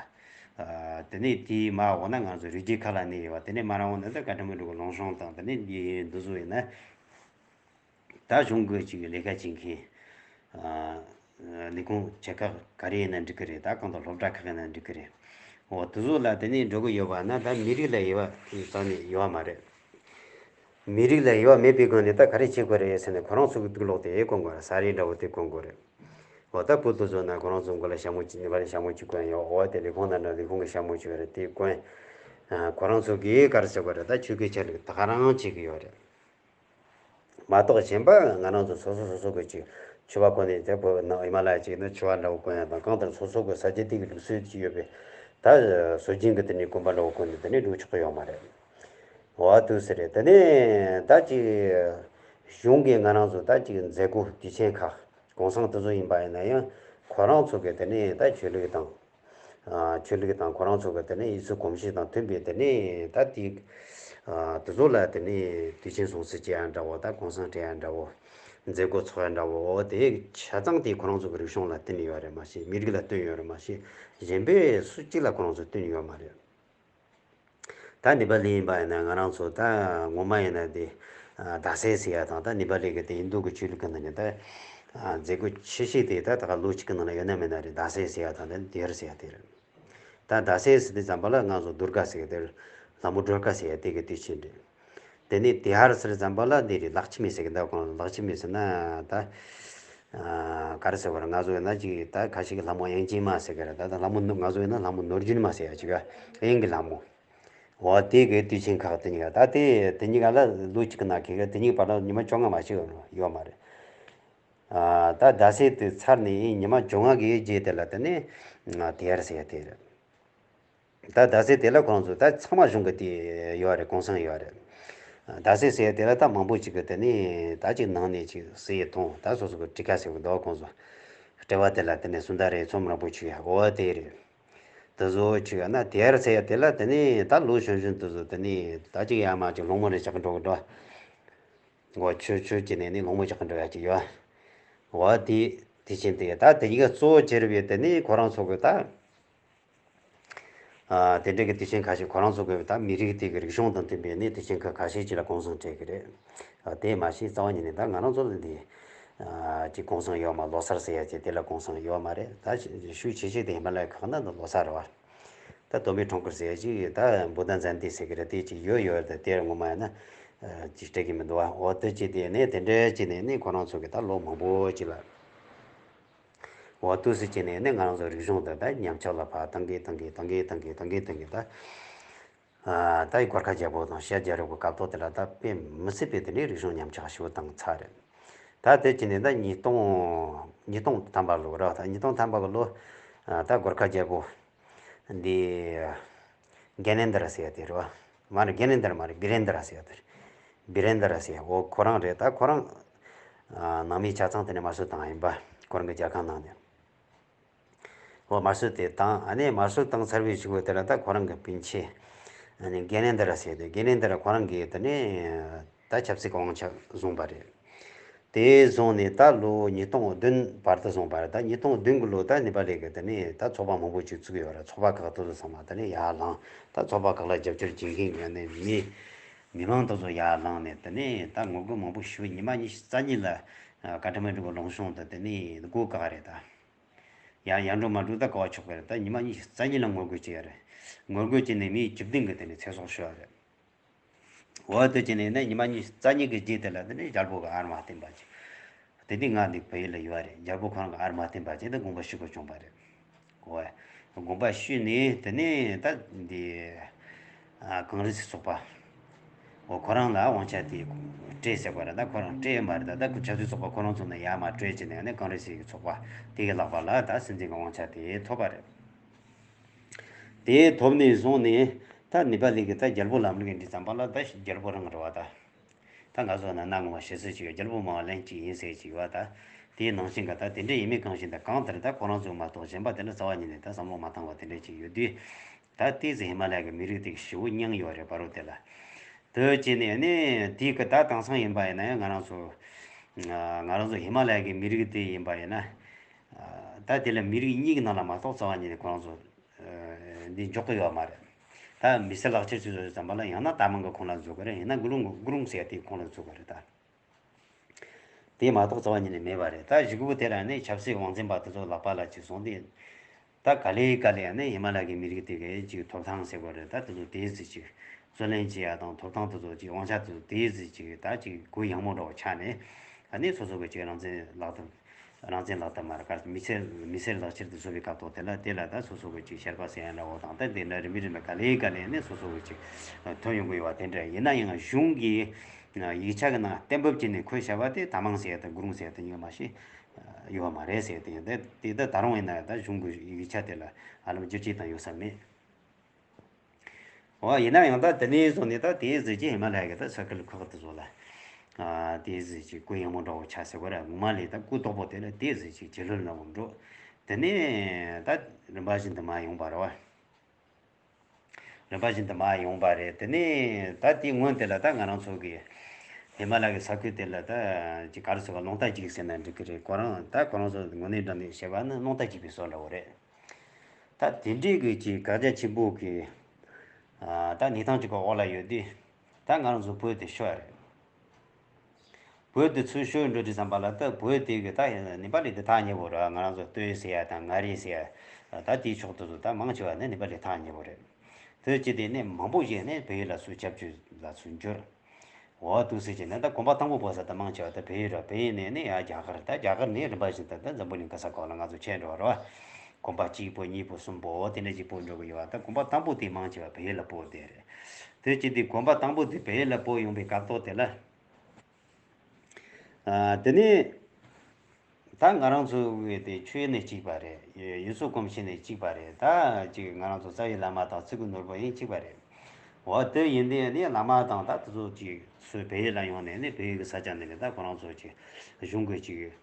ཨ། དེ་ནས་དེའི་མར་འོག་ན་ང་ཚོ་རི་རྒྱུད་ཁག་ལ་གནས་ཡོད་པ། དེ་ནས་མར་འོག་ན་ད་བཀའ་ཁྲི་མི་འགྲོ་གི་ལུང་གཤོང་དང་དེ་ནས་འདི་འདི་ཚོ་ཡིན་ན། ད་གཞུང་གི་ཅིག་ལས་ཀ་བྱེད་མཁན། ཨ། ལས་ཁུངས་ཆེ་ཁག་ག་རེ་ཡིན་ན་འགྲིག་གི་རེད། ད་གང་ལྟར་སློབ་གྲྭ་ཁག་ཡིན་ན་འགྲིག་གི་རེད། འོ། དེ་ཚོ་ལ་དེ་ནས་འགྲོ་གི་ཡོད་པ་ན། ད་མི་རིགས་ལ་དབྱེ་བ་རྩ་ནས་ཡོད་པ་མ་རེད། མི་རིགས་ལ་དབྱེ་བ་མེད་པའི་སྒང་ནས་ད་ག་རེ་བྱེད་དགོས་རེད་ཟེར་ན། ཁོ་རང་ཚོ་གི་དུག་སློག་དེ་གོན་དགོས་རེད། ཟ་རིན་འདྲ་བོ་དེ་གོན་དགོས་རེད། འོ། ད་བོད་དུ་བཟོས་ན་ཁོ་རང་ཚོ་མགོ་ལ་ཞྭ་མོ་གཅིག་ནི་བ་རེད། ཞྭ་མོ་གཅིག་གོན་ཡོད། འོ། དེ་ལས་ཁུངས་ནང་འགྲོ་ལས་ཁུངས་ཀྱི་ཞྭ་མོ་གཅིག་རེད། དེ་གོན། ཁོ་རང་ཚོ་གིས་ག་རེ་ཟེར་དགོས་རེད། ད་ཆོས་ཀྱི་ཆ་ལུགས་ད་ག་རང་བྱེད་ཀྱི་ཡོད་རེད། མ་གཏོགས་གཞན་པ་ང་རང་ཚོ་སོ་སོ་སོ་སོ་གི་ཅིག་ཕྱུ་པ་གོན་ནས་དེ་བོད་ནང་ཧི་མ་ལ་ཡ་ཅིག་ན་ཕྱུ་པ་འདྲ་བོ་གོན་ཡ་དང་། གང་ལྟར་སོ་སོ་གི་ས་ཆ་དེ་གི་ལུགས་སྲོལ་ཅིག་ཡོད་པས། ད་སྲོལ་རྒྱུན་གི་དེ་ནས་གོན་པ་འདྲ་བོ་གོན་ནས་དེ་ནས་འགྲོ་ཆོག་གི་ཡོད་མ་རེད། འོ་དུ་ཟེར་རེད། དེ་ནས་ད་ཅིག་གཞུང་གིས་ང་རང་ཚོ་ད་ཅིག་མཛད་སྒོ་དུས་ཆེན་ཁག་གུང་སེང་དེ་ཚོ་ཡིན་པ་ཡིན་ན་ཡང་། ཁོ་རང་ཚོ་གི་དེ་ནས་ད་ཆོས་ལུགས་དང་། ཨ། ཆོས་ལུགས་དང་ཁོ་རང་ཚོ་གི་དེ་ནས་ཡུལ་སྲོལ་གོམས་གཤིས་དང་མཐུན་པའི་དེ་ནས་ད་དེ། ཨ། དེ་ཚོ་ལ་དེ་ནས་དུས་ཆེན་སྲུང་བརྩི་བྱེད་ཡ་འདྲ་བོ། ད་གུང་སེང་སྤྲད་ཡ་འདྲ་བོ། མཛད་སྒོ་ཚོགས་ཡ་འདྲ་བོ། འོ་དེ་ཆ་ཚང་དེ་ཁོ་རང་ཚོ་གི་རིག་གཞུང་ལ་བསྟུན་ཡོད་རེད་མ་གཞི། མི་རིགས་ལ་བསྟུན་ཡོད་རེད་མ་གཞི། གཞན་པའི་སུ་གཅིག་ལ་ཁོ་རང་ཚོ་བསྟུན་ཡོད་མ་རེད། ད་ནེ་པ་ལི་ཡིན་པ་ཡིན་ན་ང་རང་ཚོ་ད་ངོ་མ་ཡིན་ན་དེ། ཨ། ཟླ་ཟེར་ཟེར་ཡ་དང་། ད་ནེ་པ་ལི་གི་དེ་ཨིན་དུ་གི་ཆོས་ལུགས་ཀྱི་ནང་ནས་ད། ཨ། མཛད་སྒོ་ཆེ་ཤོས་དེ་ད་ད་ག་ལོ་གཅིག་གི་ནང་ལ་ཡོད་ན་མེད་ན་རེད། ཟླ་ཟེར་ཟེར་ཡ་དང་། ད་དེ་ཡར་ཟེར་ཡ་དེ་རེད། ད་ཟླ་ཟེར་ཟེར་དུས་ཙམ་པ་ལ་ང་ཚོ་དུར་ག་ཟེར་གི་དེ་རེད། ལྷ་མོ་སྒྲོལ་དཀར་ཟེར་ཡ་དེ་གི་དུས་ཆེན་རེད། དེ་ནས་དེ་ཡར་ཟེར་ཙམ་པ་ལ་འདི་རེད། ལག་ཕྱིས་མེད་ཟེར་གི་འདུག་གོ། ལག་ཕྱིས་མེད་ཟེར་ན་ད། ཨ། ག་རེ་ཟེར་བ་རེད། ང་ཚོ་ཡིན་ན་ཅིག་ད་ཁ་ཤས་ཀྱིས་ལྷ་མོ་དབྱངས་ཅན་མ་ཟེར་གི་རེད། ད་ད་ལྷ་མོ་ནོར། ང་ཚོ་ཡིན་ན་ལྷ་མོ་ནོར་རྒྱུན་མ་ཟེར་ཡ་ཅིག་ཡ། དབྱངས་ཀྱི་ལྷ་མོ། འོ་དེ་གི་དུས་ཆེན་ཁག་དེ་གཉིས་ཀ། ད་དེ་དེ་གཉིས་ཀ་ལ་ལོ་གཅིག་གི་ནང་གི་དེ་གཉིས་བར་ལ་ཉི་མ་བཅོ་ལྔ་མ་གཏོགས་ཡོད་མ་རེད། ཨ། ད་ཟླ་ཟེར་དེ་ཚར་ནས་ཉི་མ་བཅོ་ལྔ་གི་རྗེས་དེ་ལ་དེ་ནས་དེ་ཡར་ཟེར་ཡ་དེ་རེད། ད་ཟླ་ཟེར་དེ་ལ་ཁོ་རང་ཚོ་ད་ཚང་མ་གཞུང་གི་དེ་ཡོད་རེད། གུང་སེང་ཡོད་རེད། ཟླ་ཟེར་ཟེར་དེ་ལ་ད་མང་པོ་ཅིག་གི་དེ་ནས་ད་ཅིག་ནང་ནས་ཅིག་ཟས་འཐུང་། ད་སོ་སོ་གི་སྤྲི་ཁ་ཟེར་གི་འདུག་གོ། ཁོང་ཚོ་སྤྲེལ་བ་དེ་ལ་དེ་ནས་སུ་འདྲ་རེད། ཚོམ་རིང་པོ་ཅིག་ཡ། འོ་དེ་རེད། དེ་ཚོ་ཅིག་ཡ་ན་དེ་ཡར་ཟེར་ཡ་དེ་ལ་དེ་ནས་ད་ལོ་གཞོན་གཞོན་དེ་ཚོ་དེ་ནས་ད་ཅིག་ཡར་མར་ཅིག་སློང་མོ་རེ་རྒྱག་གི་འགྲོ་གི་འགྲོ། འོ་ཆོས་ཆོས་ཀྱི་ནས་ནི་སློང་མོ་རྒྱག་གི་འགྲོ་ཡ་ཅིག་ཡོད། འོ་དེ་དེ་བཞིན་དེ་ད་དེ་གཉིས་ཀ་གཙོ་བོ་ཅི་རེད་པས། དེ་ནི་ཁོ་རང་ཚོ་གི་ད། ཨ། དེ་འདྲ་གི་དུས་ཆེན་ཁ་ཤས་ཁོ་རང་ཚོ་གི་ད་མི་རིགས་དེ་གི་རིག་གཞུང་དང་མཐུན་པའི་ནི་དུས་ཆེན་ཁ་ཁ་ཤས་ཅིག་ལ་གུང་སེང་སྤྲད་གི་རེད། ཨ། དེ་མ་གཞི་རྩ་བ་ཉིད་ནས་ད་ང་རང་ཚོ་ལ་འདི། ཨ། ཅིག་གུང་སེང་ཡོད་མ། ལོ་གསར་ཟེར་ཡ་ཅིག་དེ་ལ་གུང་སེང་ཡོད་མ་རེད། ད་ཤུགས་ཆེ་ཤོས་དེ་ཧི་མ་ལ་ཡའི་ཁག་ན་འདི་ལོ་གསར་རེད་བ། ད་དོ་མེ་ཁྲོང་ཁུར་ཟེར་ཡ་ཅིག་ད་བུ་ད་ཛན་ཏི་ཟེར་གི་རེད། དེ་ཅིག་ཡོད་ཡོད་རེད། དེ་ངོ་མ་ཡིན་ན་ཅིག་སྤྲད་གི་མི་འདུག་བ། འོ་དེ་ཅིག་དེ་ནས་དེ་འདྲ་ཅིག་ནས་ནི་ཁོ་རང་ཚོ་གི་ད་ལོ་མང་པོ་ཅིག་ལ། འོ་དུས་སུ་བྱས་ནས་ནི་ང་རང་ཚོ་རིག་གཞུང་དེ་ད་ཉམས་ཆག་ལ་ཕར་བཏང་གི་བཏང་གི་བཏང་གི་བཏང་གི་བཏང་གི་བཏང་གི་ད། ཨ། ད་གོར་ཁ་རྒྱལ་པོ་དང་ཤར་རྒྱལ་རབས་ཀྱི་སྐབས་ཐོག་དེ་ལ་ད་དཔེ་མི་སྲིད་པའི་དེ་ནས་རིག་གཞུང་ཉམས་ཆག་ཞེ་པོ་བཏང་ཚར་རེད། ད་དེ་བྱས་ནས་ད་ཉིས་སྟོང་ཉིས་སྟོང་ཐམ་པ་ལོ་ར། ད་ཉིས་སྟོང་ཐམ་པ་གི་ལོ། ཨ། ད་གོར་ཁ་རྒྱལ་པོ་འདི་གེ་ནེན་དྲ་ཟེར་ཡ་དེ་རེད་བ། མ་རེད། གེ་ནེན་དྲ་མ་རེད། བི་རེན་དྲ་ཟེར་ཡ་དེ་རེད། བི་རེན་དྲ་ཟེར་ཡ། འོ་ཁོ་རང་རེད། ད་ཁོ་རང་། ཨ། ནང་མི་ཆ་ཚང་དེ་ནས་དམར་གསོད་བཏང་ཡིན་པ། ཁོ་རང་གི་རྒྱལ་ཁང་ནང་ནས། འོ་དམར་གསོད་དེ་བཏང་། ཨ་ནི་དམར་གསོད་བཏང་ཚར་བའི་གཞུག་གུ་དེ་ལ་ད་ཁོ་རང་གི་སྤུན་མཆེད། ཨ་ནི་གེ་ནེན་དྲ་ཟེར་ཡ་དེ། གེ་ནེན་དྲ་ཁོ་རང་གིས་དེ་ནས་ད་ཆབ་སྲིད་ཀྱི་དབང་ཆ་བཟུང་བ་རེད། དེ་བཟུང་ནས་ད་ལོ་ཉིས་སྟོང་བདུན་བར་དུ་བཟུང་བ་རེད། ད་ཉིས་སྟོང་བདུན་གི་ལོ་ད་ནེ་པ་ལི་གི་དེ་ནས་ད་ཚོགས་པ་མང་པོ་ཅིག་བཙུགས་ཡོད་རེད། ཚོགས་པ་ཁག་དེ་ཚོ་ཚང་མ་དེ་ནས་ཡར་ལངས། ད་ཚོགས་པ་ཁག་ལ་རྒྱབ་སྐྱོར་བྱེད་མཁན་གྱི་ནས་མི་མི་མང་དེ་ཚོ་ཡར་ལངས་ནས། དེ་ནས་ད་ངོ་རྒོལ་མང་པོ་ཞུས། ཉི་མ་ཉི་ཤུ་རྩ་གཉིས་ལ་ཀ་ཐ་མན་ཌུ་གི་ལུང་གཤོང་དུ་དེ་ནས་སྒོ་བཀག་རེད། ད་ཡར་ཡར་འགྲོ་མར་འགྲོ་ད་ག་པར་ཆོག་གི་རེད། ད་ཉི་མ་ཉི་ཤུ་རྩ་གཉིས་ལ་ངོ་རྒོལ་བྱས་ཡོད་རེད། ངོ་རྒོལ་བྱས་ནས་མི་བཅུ་བདུན་གྱིས་དེ་ནས་ཚེ་སྲོག་ཤོར་བ་རེད། འོ་དེ་བྱས་ནས་ནི་ཉི་མ་ཉི་ཤུ་རྩ་གཉིས་ཀྱི་རྗེས་དེ་ལ་དེ་ནས་རྒྱལ་པོ་གི་ཨར་མ་བསྟན་པ་ཅིག་དེ་དུས་ང་འདི་བལ་ཡུལ་ལ་ཡོད་རེད། རྒྱལ་པོ་ཁོ་རང་གི་ཨར་མ་བསྟན་པ་བྱས་ཏེ་དགོངས་པ་ཞུ་དགོས་བྱུང་བ་རེད། འོ། དགོངས་པ་ཞུས་ནས་དེ་ནས་ད་འདི། ཨ། ཀོང་རེ་སི་ཚོགས་པ། འོ་ཁོ་རང་ལ་དབང་ཆ་དེ་སྤྲད་ཟེར་བ་རེད། ད་ཁོ་རང་སྤྲད་ཡོད་མ་རེད། ད་ད་ཆབ་སྲིད་ཚོགས་པ་ཁོ་རང་ཚོ་ནས་ཡར་མར་སྤྲད་བྱས་ནས་ནི་ཀོང་རེ་སི་གི་ཚོགས་པ་དེ་གི་ལག་པ་ལ་ད་སྲིད་འཛིན་གྱི་དབང་ཆ་དེ་ཐོབ་པ་རེད། དེ་ཐོབ་ནས་བཟུང་ནས་ད་ནེ་པ་ལི་གི་ད་རྒྱལ་པོ་ལམ་ལུགས་ཀྱི་འདི་ཙམ་པ་ལ་ད་རྒྱལ་པོ་རང་རེད་བ། ད་ད་ང་ཚོ་ན་ན་ངོ་མ་ཤེས་ཚོད་ཅིག་ཡོད། རྒྱལ་པོ་མང་བ་ལན་གཅིག་ཡིན་ཟེར་ཅིག་ཡོད་བ། ད་དེའི་ནང་བཞིན་ག་ད་དེ་འདྲ་ཡིན་མིན་གང་ཤེས། ད་གང་ལྟར་ད་ཁོ་རང་ཚོ་མ་གཏོགས་གཞན་པ་དེ་འདྲ་རྩ་བ་ཉིད་ནས་ད་བསམ་བློ་མ་བཏང་བ་དེ་འདྲ་ཅིག་ཡོད་དུས། ད་ཏོག་ཙམ་ཧི་མ་ལ་ཡ་གི་མི་རིགས་དེ་ཞེ་པོ་མྱངས་ཡོད་རེད། བར་དུ་དེ་ལ་དེ་བྱས་ནས་ནི་དེའི་གི་ད་དེང་སང་ཡིན་པ་ཡིན་ན་ཡང་ང་རང་ཚོ་ང་རང་ཚོ་ཧི་མ་ལ་ཡ་གི་མི་རིགས་དེ་ཡིན་པ་ཡིན་ན། ད་དེ་ལ་མི་རིགས་གཉིས་ཀྱི་ནང་ལ་མ་གཏོགས་རྩ་བ་ཉིད་ནས་ཁོ་རང་ཚོ་འདི་འཇོག་གི་ཡོད་མ་རེད། ད་མི་སེར་ལག་ཁྱེར་ཚོས་བཟོ་ཙམ་པ་ལ་ཡང་ན་ཏཱ་མང་གི་ཁོངས་ལ་འཛུལ་གི་རེད། ཡང་ན་གུ་རུང་གུ་རུང་ཟེར་ཡ་དེའི་ཁོངས་ལ་འཛུལ་གི་རེད། ད་དེ་མ་གཏོགས་རྩ་བ་ཉིད་ནས་མེད་པ་རེད། ད་གཞུག་གུ་དེ་ར་ནས་ཆབ་སྲིད་དབང་འཛིན་པ་དེ་ཚོ་ལག་པ་ལ་ཅིག་བཟུང་སྟེ། ད་ག་ལེ་ག་ལེ་ཡང་ནས་ཧི་མ་ལ་ཡའི་མི་རིགས་དེ་གའི་ཅིག་ཐོབ་ཐང་ཟེར་བ་རེད། ད་དེ་ཚོ་དེའི་ཟིག་ཅིག་བརྩོན་ལེན་བྱེད་ཡ་དང་། ཐོབ་ཐང་དེ་ཚོ་ཅིག་དབང་ཆ་དེ་ཚོ་དེའི་ཟིག་ཅིག་ད་ཅིག་གུ་ཡངས་མོ་འདྲ་བོ་ཆགས་ནས། ཨ་ནི་སོ་སོ་གི་ཅིག་རང་བཙན་ལག་དེབ་ རང་བཙན་ལག་དེབ་མ་རེད། ག་མི་སེར་མི་སེར་ལག་ཁྱེར་དུ་བཟོ་བའི་སྐབས་ཐོག་དེ་ལ་དེ་ལ་ད་སོ་སོ་གི་ཅིག་ཤེས་པ་ཟེར་ཡ་འདྲ་བོ་དང་ད་དེ་འདྲ་རིམ་པས་རིམ་པས་ག་ལེ་ག་ལེ་ནས་སོ་སོ་གི་ཅིག་ཐོན་ཡོང་གི་ཡོད་པ་དེ་འདྲ་ཡིན་ན་ཡང་གཞུང་གི་ཡིག་ཆ་གི་ནང་གཏན་འབེབས་བྱས་ནས་འཁོད་བཞག་པ་དེ་དམངས་ཟེར་ཡ་དང་གུ་རུང་ཟེར་ཡ་དང་གཉིས་ཀ་མ་ཤེས་ཡོད་པ་མ་རེད་ཟེར་ཡ་དེ་ཡིན། དེ་དེ་ད་ད་རུང་ཡིན་ན་ཡང་ད་གཞུང་གི་ཡིག་ཆ་དེ་ལ་ཧ་ལམ་བསྒྱུར་བཅོས་དང་ཡོད་ས་མེད། འོ་ཡིན་ན་ཡང་ད་དེ་ནས་བཟུང་ནས་ད་དེའི་གཟི་བརྗིད་ཧི་མ་ལ་ཡ་གི་ད་ས་ཁུལ་ཁག་དེ་ཚོ་ལ་ཨ་དེའི་གཟི་བརྗིད་སྐུ་ཡངས་པོ་འདྲ་བོ་ཆགས་ཟེར་བ་རེད། ངོ་མ་ལས་ད་སྐུ་དོག་པོ་དེ་ལ་དེའི་གཟི་བརྗིད་ཇེ་ལྷོད་ལ་འགྲོ། དེ་ནས་ད་རིམ་པ་བཞིན་དུ་མར་ཡོང་བ་རེད་བ། རིམ་པ་བཞིན་དུ་མར་ཡོང་བ་རེད། དེ་ནས་ད་དེའི་སྔོན་དེ་ལ་ད་ང་རང་ཚོ་གི་ཧི་མ་ལ་ཡ་གི་ས་ཁུལ་དེ་ལ་ད་ཅིག་ག་རེ་ཟེར་བ་རླུང་རྟ་རྒྱུག་ཟེར་ན་འགྲིག་གི་རེད། ཁོ་རང་ད་ཁོ་རང་ཚོ་དངོས་གནས་དྲང་གནས་བཤད་པ་ན་རླུང་རྟ་རྒྱུག་པའི་བཟོ་འདྲ་བོ་རེད། ད་དེ་འདྲའི་གི་ཅིག་དཀའ་རྒྱ་ཆེན་པོ་གི་ཨ་ད་གནས་སྟངས་ཅིག་གི་འོག་ལ་ཡོད་དུས་ད་ང་རང་ཚོ་བོད་དེ་ཤོར་ཡ་རེད། བོད་དེ་ཚུར་ཤོར་འགྲོ་དུས་ཙམ་པ་ལ་ད་བོད་དེ་གི་ད་ནེ་པ་ལི་དེ་ཐག་ཉེ་བོ་རེད། ང་རང་ཚོ་སྟོད་ཟེར་ཡ་དང་མངའ་རིས་ཟེར་ཡ་ད་དེའི་ཕྱོགས་དེ་ཚོ་ད་མང་ཆེ་བ་ནི་ནེ་པ་ལི་ཐག་ཉེ་བོ་རེད། དེ་ཅི་སྟེ་ནི་མང་པོ་ཞིག་ནི་བལ་ཡུལ་ལ་ཚུར་ཁྱབ་བསྒྲགས་ལ་ཚུར་འབྱོར། འོ་འདུག་སེ་བྱས་ནས་ད་གོམ་པ་དང་པོ་སྤོ་ས་ད་མང་ཆེ་བ་ད་བལ་ཡུལ་རེད། བལ་ཡུལ་ནས་ནི་ཡར་རྒྱ་གར། ད་རྒྱ་གར་ནས་རིམ་པ་བཞིན་དུ་ད་འཛམ་བུ་གླིང་ག་ས་གང་ལ་ང་ཚོ་ཆས་འགྲོ་བ་རེད་བ། གོམ་པ་གཅིག་སྤོ་གཉིས་སྤོ་གསུམ་སྤོ་འོ་དེ་འདྲ་ཅིག་སྤོ་འགྲོ་གི་ཡོད་བ། ད་གོམ་པ་དང་པོ་དེ་མང་ཆེ་བ་བལ་ཡུལ་ལ་སྤོ་བསྡད་རེད། དེ་ཅི་སྟེ་གོམ་པ་དང་པོ་དེ་བལ་ཡུལ་ལ་སྤོ་ཡོང་བའི་སྐབས་ཐོག་དེ་ལ། ཨ་དེ་ནས་ད་ང་རང་ཚོ་གི་དེ་ཆོས་ནས་གཅིག་པ་རེད། ཡུལ་སྲོལ་གོམས་གཤིས་ནས་གཅིག་པ་རེད། ད་ཅིག་ང་རང་ཚོ་རྩ་བའི་བླ་མ་དང་ཚིག་གི་ནོར་བུ་ཡིན་གཅིག་པ་རེད། འོ་དེ་ཡིན་དུས་ནི་བླ་མ་དང་ད་དེ་ཚོ་ཅིག་སུ་བལ་ཡུལ་ལ་ཡོང་ནས་ནི་བལ་ཡུལ་གྱི་ས་ཆ་འདི་ནས་ད་ཁོ་རང་ཚོ་ཅིག་གཞུང་གི་ཅིག་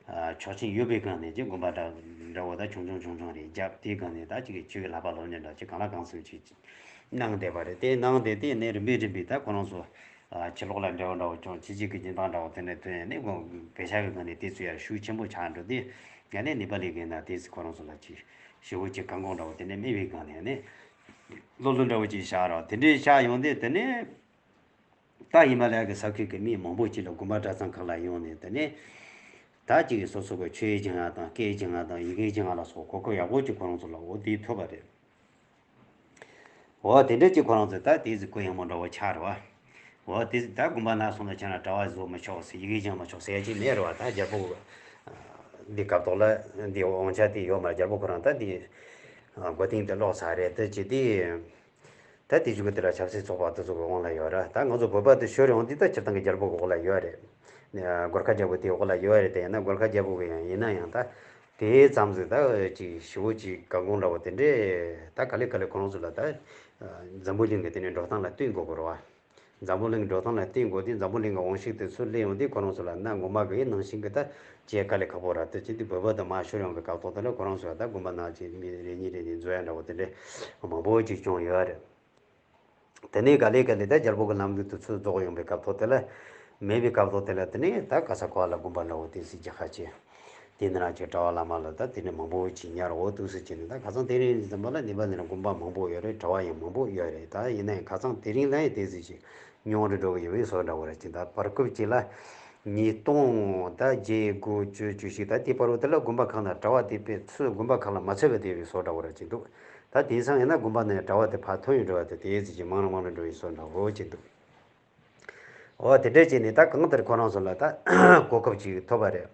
ཨ་ཆོག་མཆན་ཡོད་པའི་སྒང་ནས་ཅིག་དགོན་པ་འདྲ་འདྲ་བོ་ད་ཆུང་ཆུང་ཆུང་ཆུང་རེ་བརྒྱབ། དེའི་སྒང་ནས་ད་ཅིག་ཆོས་ཀྱི་བསླབ་པ་སློབ་གཉེར་འདྲ་ཅིག་གང་ལ་གང་འཚམ་ཅིག་གནང་བསྡད་པ་རེད། དེ་གནང་བསྡད་དེ་ནས་རིམ་པས་རིམ་པས་ད་ཁོ་རང་ཚོ་ཨ་ཕྱི་ལོགས་ལ་འབྲེལ་བ་འདྲ་བོ་བྱུང་། ཕྱི་རྒྱལ་གྱི་སྦྱིན་བདག་འདྲ་བོ་དེ་ནས་ཐོན་ནས་བོད་བོད་ཤར་གྱི་སྒང་ནས་དེ་ཚོ་ཡར་ཤུགས་ཆེན་པོ་ཆགས་འགྲོ་དུས་ཡང་ནས་ནེ་པ་ལི་གི་ན་དེ་ཚོ་ཁོ་རང་ཚོ་ལ་ཅིག་ཞེ་པོ་ཅིག་བཀག་འགོག་འདྲ་བོ་དེ་ནས་མེད་པའི་སྒང་ནས་ནས་སློབ་གསོ་འདྲ་བོ་ཅིག་བཞག་རོགས་དེ་འདྲའི་བཞག་ཡོང་དུས་དེ་ནས། ད་ཧི་མ་ལ་ཡ་གི་ས་ཁུལ་གྱི་མི་མང་པོ་ཅིག་ལ་དགོན་པ་གྲྭ་ཚང་ཁག་ལ་ཡོང་ནས་དེ་ནས་ད་ཅིག་སོ་སོ་གི་ཆོས་སྦྱང་ཡ་དང་སྐད་སྦྱང་ཡ་དང་ཡི་གེ་སྦྱང་ཡ་ལ་སོགས་གོ་སྐབས་ཡག་པོ་ཅིག་ཁོ་རང་ཚོ་ལ་འོ་དེ་ཐོབ་པ་རེད། འོ་དེ་འདྲ་ཅིག་ཁོ་རང་ཚོ་ད་དེ་ཟིག་སྐུ་ཡངས་པོ་འདྲ་བོ་ཆགས་རེད་བ། འོ་དེ་ཟིག་ད་དགོན་པ་ནང་སོང་ན་ཁྱེད་རང་གྲྭ་པ་བཟོ་མི་ཆོག་ཟེར་ཡི་གེ་སྦྱང་མི་ཆོག་ཟེར་ཡ་ཅིག་མེད་རེད་བ། ད་རྒྱལ་པོ་འདི་སྐབས་ཐོག་ལ་འདི་དབང་ཆ་དེ་ཡོད་མ་རེད། རྒྱལ་པོ་ཁོ་རང་ད་འདི་མགོ་རྟིང་དེ་ལོག་ཚར་རེད། དེ་ཅི་དེ། ད་དེ་བཞུགས་དེ་ལ་ཆབ་སྲིད་ཚོགས་པ་དེ་ཚོ་གི་དབང་ལ་ཡོད་རེད། ད་ང་ཚོ་བོད་པ་དེ་ཤོར་ཡོང་དུས་ད་སྤྱིར་བཏང་གི་རྒྱལ་པོ་གི་འོག་ལ་ཡོད་རེད། གོར་ཁ་རྒྱལ་པོ་དེའི་འོག་ལ་ཡོད་རེད། དེ་ཡིན་ན་གོར་ཁ་རྒྱལ་པོ་གི་ཡང་ཡིན་ན་ཡང་ད་དེ་ཙམ་ཟིག་ད་ཅིག་ཞེ་པོ་ཅིག་བཀག་འགོག་འདྲ་བོ་དེ་འདྲས་ད་ག་ལེ་ག་ལེ་ཁོ་རང་ཚོ་ལ་ད་འཛམ་བུ་གླིང་གི་དེ་ནས་འགྲོ་སྟངས་ལ་བསྟུན་དགོས་གི་རེད་བ། འཛམ་བུ་གླིང་འགྲོ་སྟངས་ལ་བརྟེན་དགོས་དུས་འཛམ་བུ་གླིང་གི་དབང་ཤུགས་དེ་ཚུར་སླེབས་ཡོང་དུས་ཁོ་རང་ཚོ་ལ་གནའ་སྔོན་མ་གི་ནང་བཞིན་གི་ད་བྱེད་དཀའ་ལས་ཁག་པོ་ར། དེ་བྱེད་དུས་བོད་པ་དང་མར་ཤོར་ཡོང་གི་སྐབས་ཐོག་དེ་ལ་ཁོ་རང་ཚོ་ད་དགོན་པ་ནང་བཞིན་མི་རེ་གཉིས་རེ་གཉིས་འཛུལ་ཡ་འདྲ་བོ་དེ་འདྲས་མང་པོ་ཅིག་བྱུང་ཡོད་རེད། དེ་ནས་ག་ལེ་ག་ལེ་ད་རྒྱལ་པོ་གི་ལམ་ལུགས་དེ་ཚུར་རྫོགས་ཡོང་པའི་སྐབས་ཐོག་དེ་ལ་མེད་པའི་སྐབས་ཐོག་དེ་ལ་དེ་ནས་ད་ག་ས་ག་ལ་དགོན་པ་འདྲ་བོ་དེ་ཚོ་རྒྱག་ཁ་བྱས། དེ་ནས་རང་ཅིག་གྲྭ་པ་བླ་མ་ལ་ད་དེ་ནས་མང་པོ་ཅིག་ཉར་འོ་འདུག་སེ་བྱས་ནས་ད་ཁ་སང་དེ་རིང་ཙམ་པ་ལ་ནེ་པ་ལ་ནི་དགོན་པ་མང་པོ་ཡོད་རེད། གྲྭ་པ་ཡང་མང་པོ་ཡོད་རེད། ད་ཡིན་ན་ཡང་ཁ་སང་དེ་རིང་ལ་ཡང་དེ་ཚོ་ཅིག་ཉུང་རུ་འགྲོ་གི་ཡོད་པའི་བཟོ་འདྲ་བོ་རེད། ཅིག་ད་བར་སྐབས་ཅིག་ལ་ཉིས་སྟོང་ད་བརྒྱད་དགུ་བཅུ་བཅུ་གཅིག་ད་དེ་བར་དུ་དེ་ལ་དགོན་པ་ཁག་ན་གྲྭ་པ་དེ་དཔེ་ཚུར་དགོན་པ་ཁག་ལ་མ་ཚུད་པ་དེ་བའི་བཟོ་འདྲ་བོ་རེད་ཅིག་འདུག་ད་དེང་སང་ཡིན་ན་དགོན་པ་ནས་གྲྭ་པ་དེ་ཕར་ཐོན་ཡོང་འགྲོ་བ་དེ་དེའི་ཚེ་ཅིག་མང་རུ་མང་རུ་འགྲོ་བའི་བཟོ་འདྲ་བོ་ཅིག་འདུག་འོ་དེ་འདྲས་བྱས་ནས་ད་གང་ལྟར་ཁོ་རང་ཚོ་ལ་ད་གོ་སྐབས་ཅིག་ཐོབ་པ་རེད།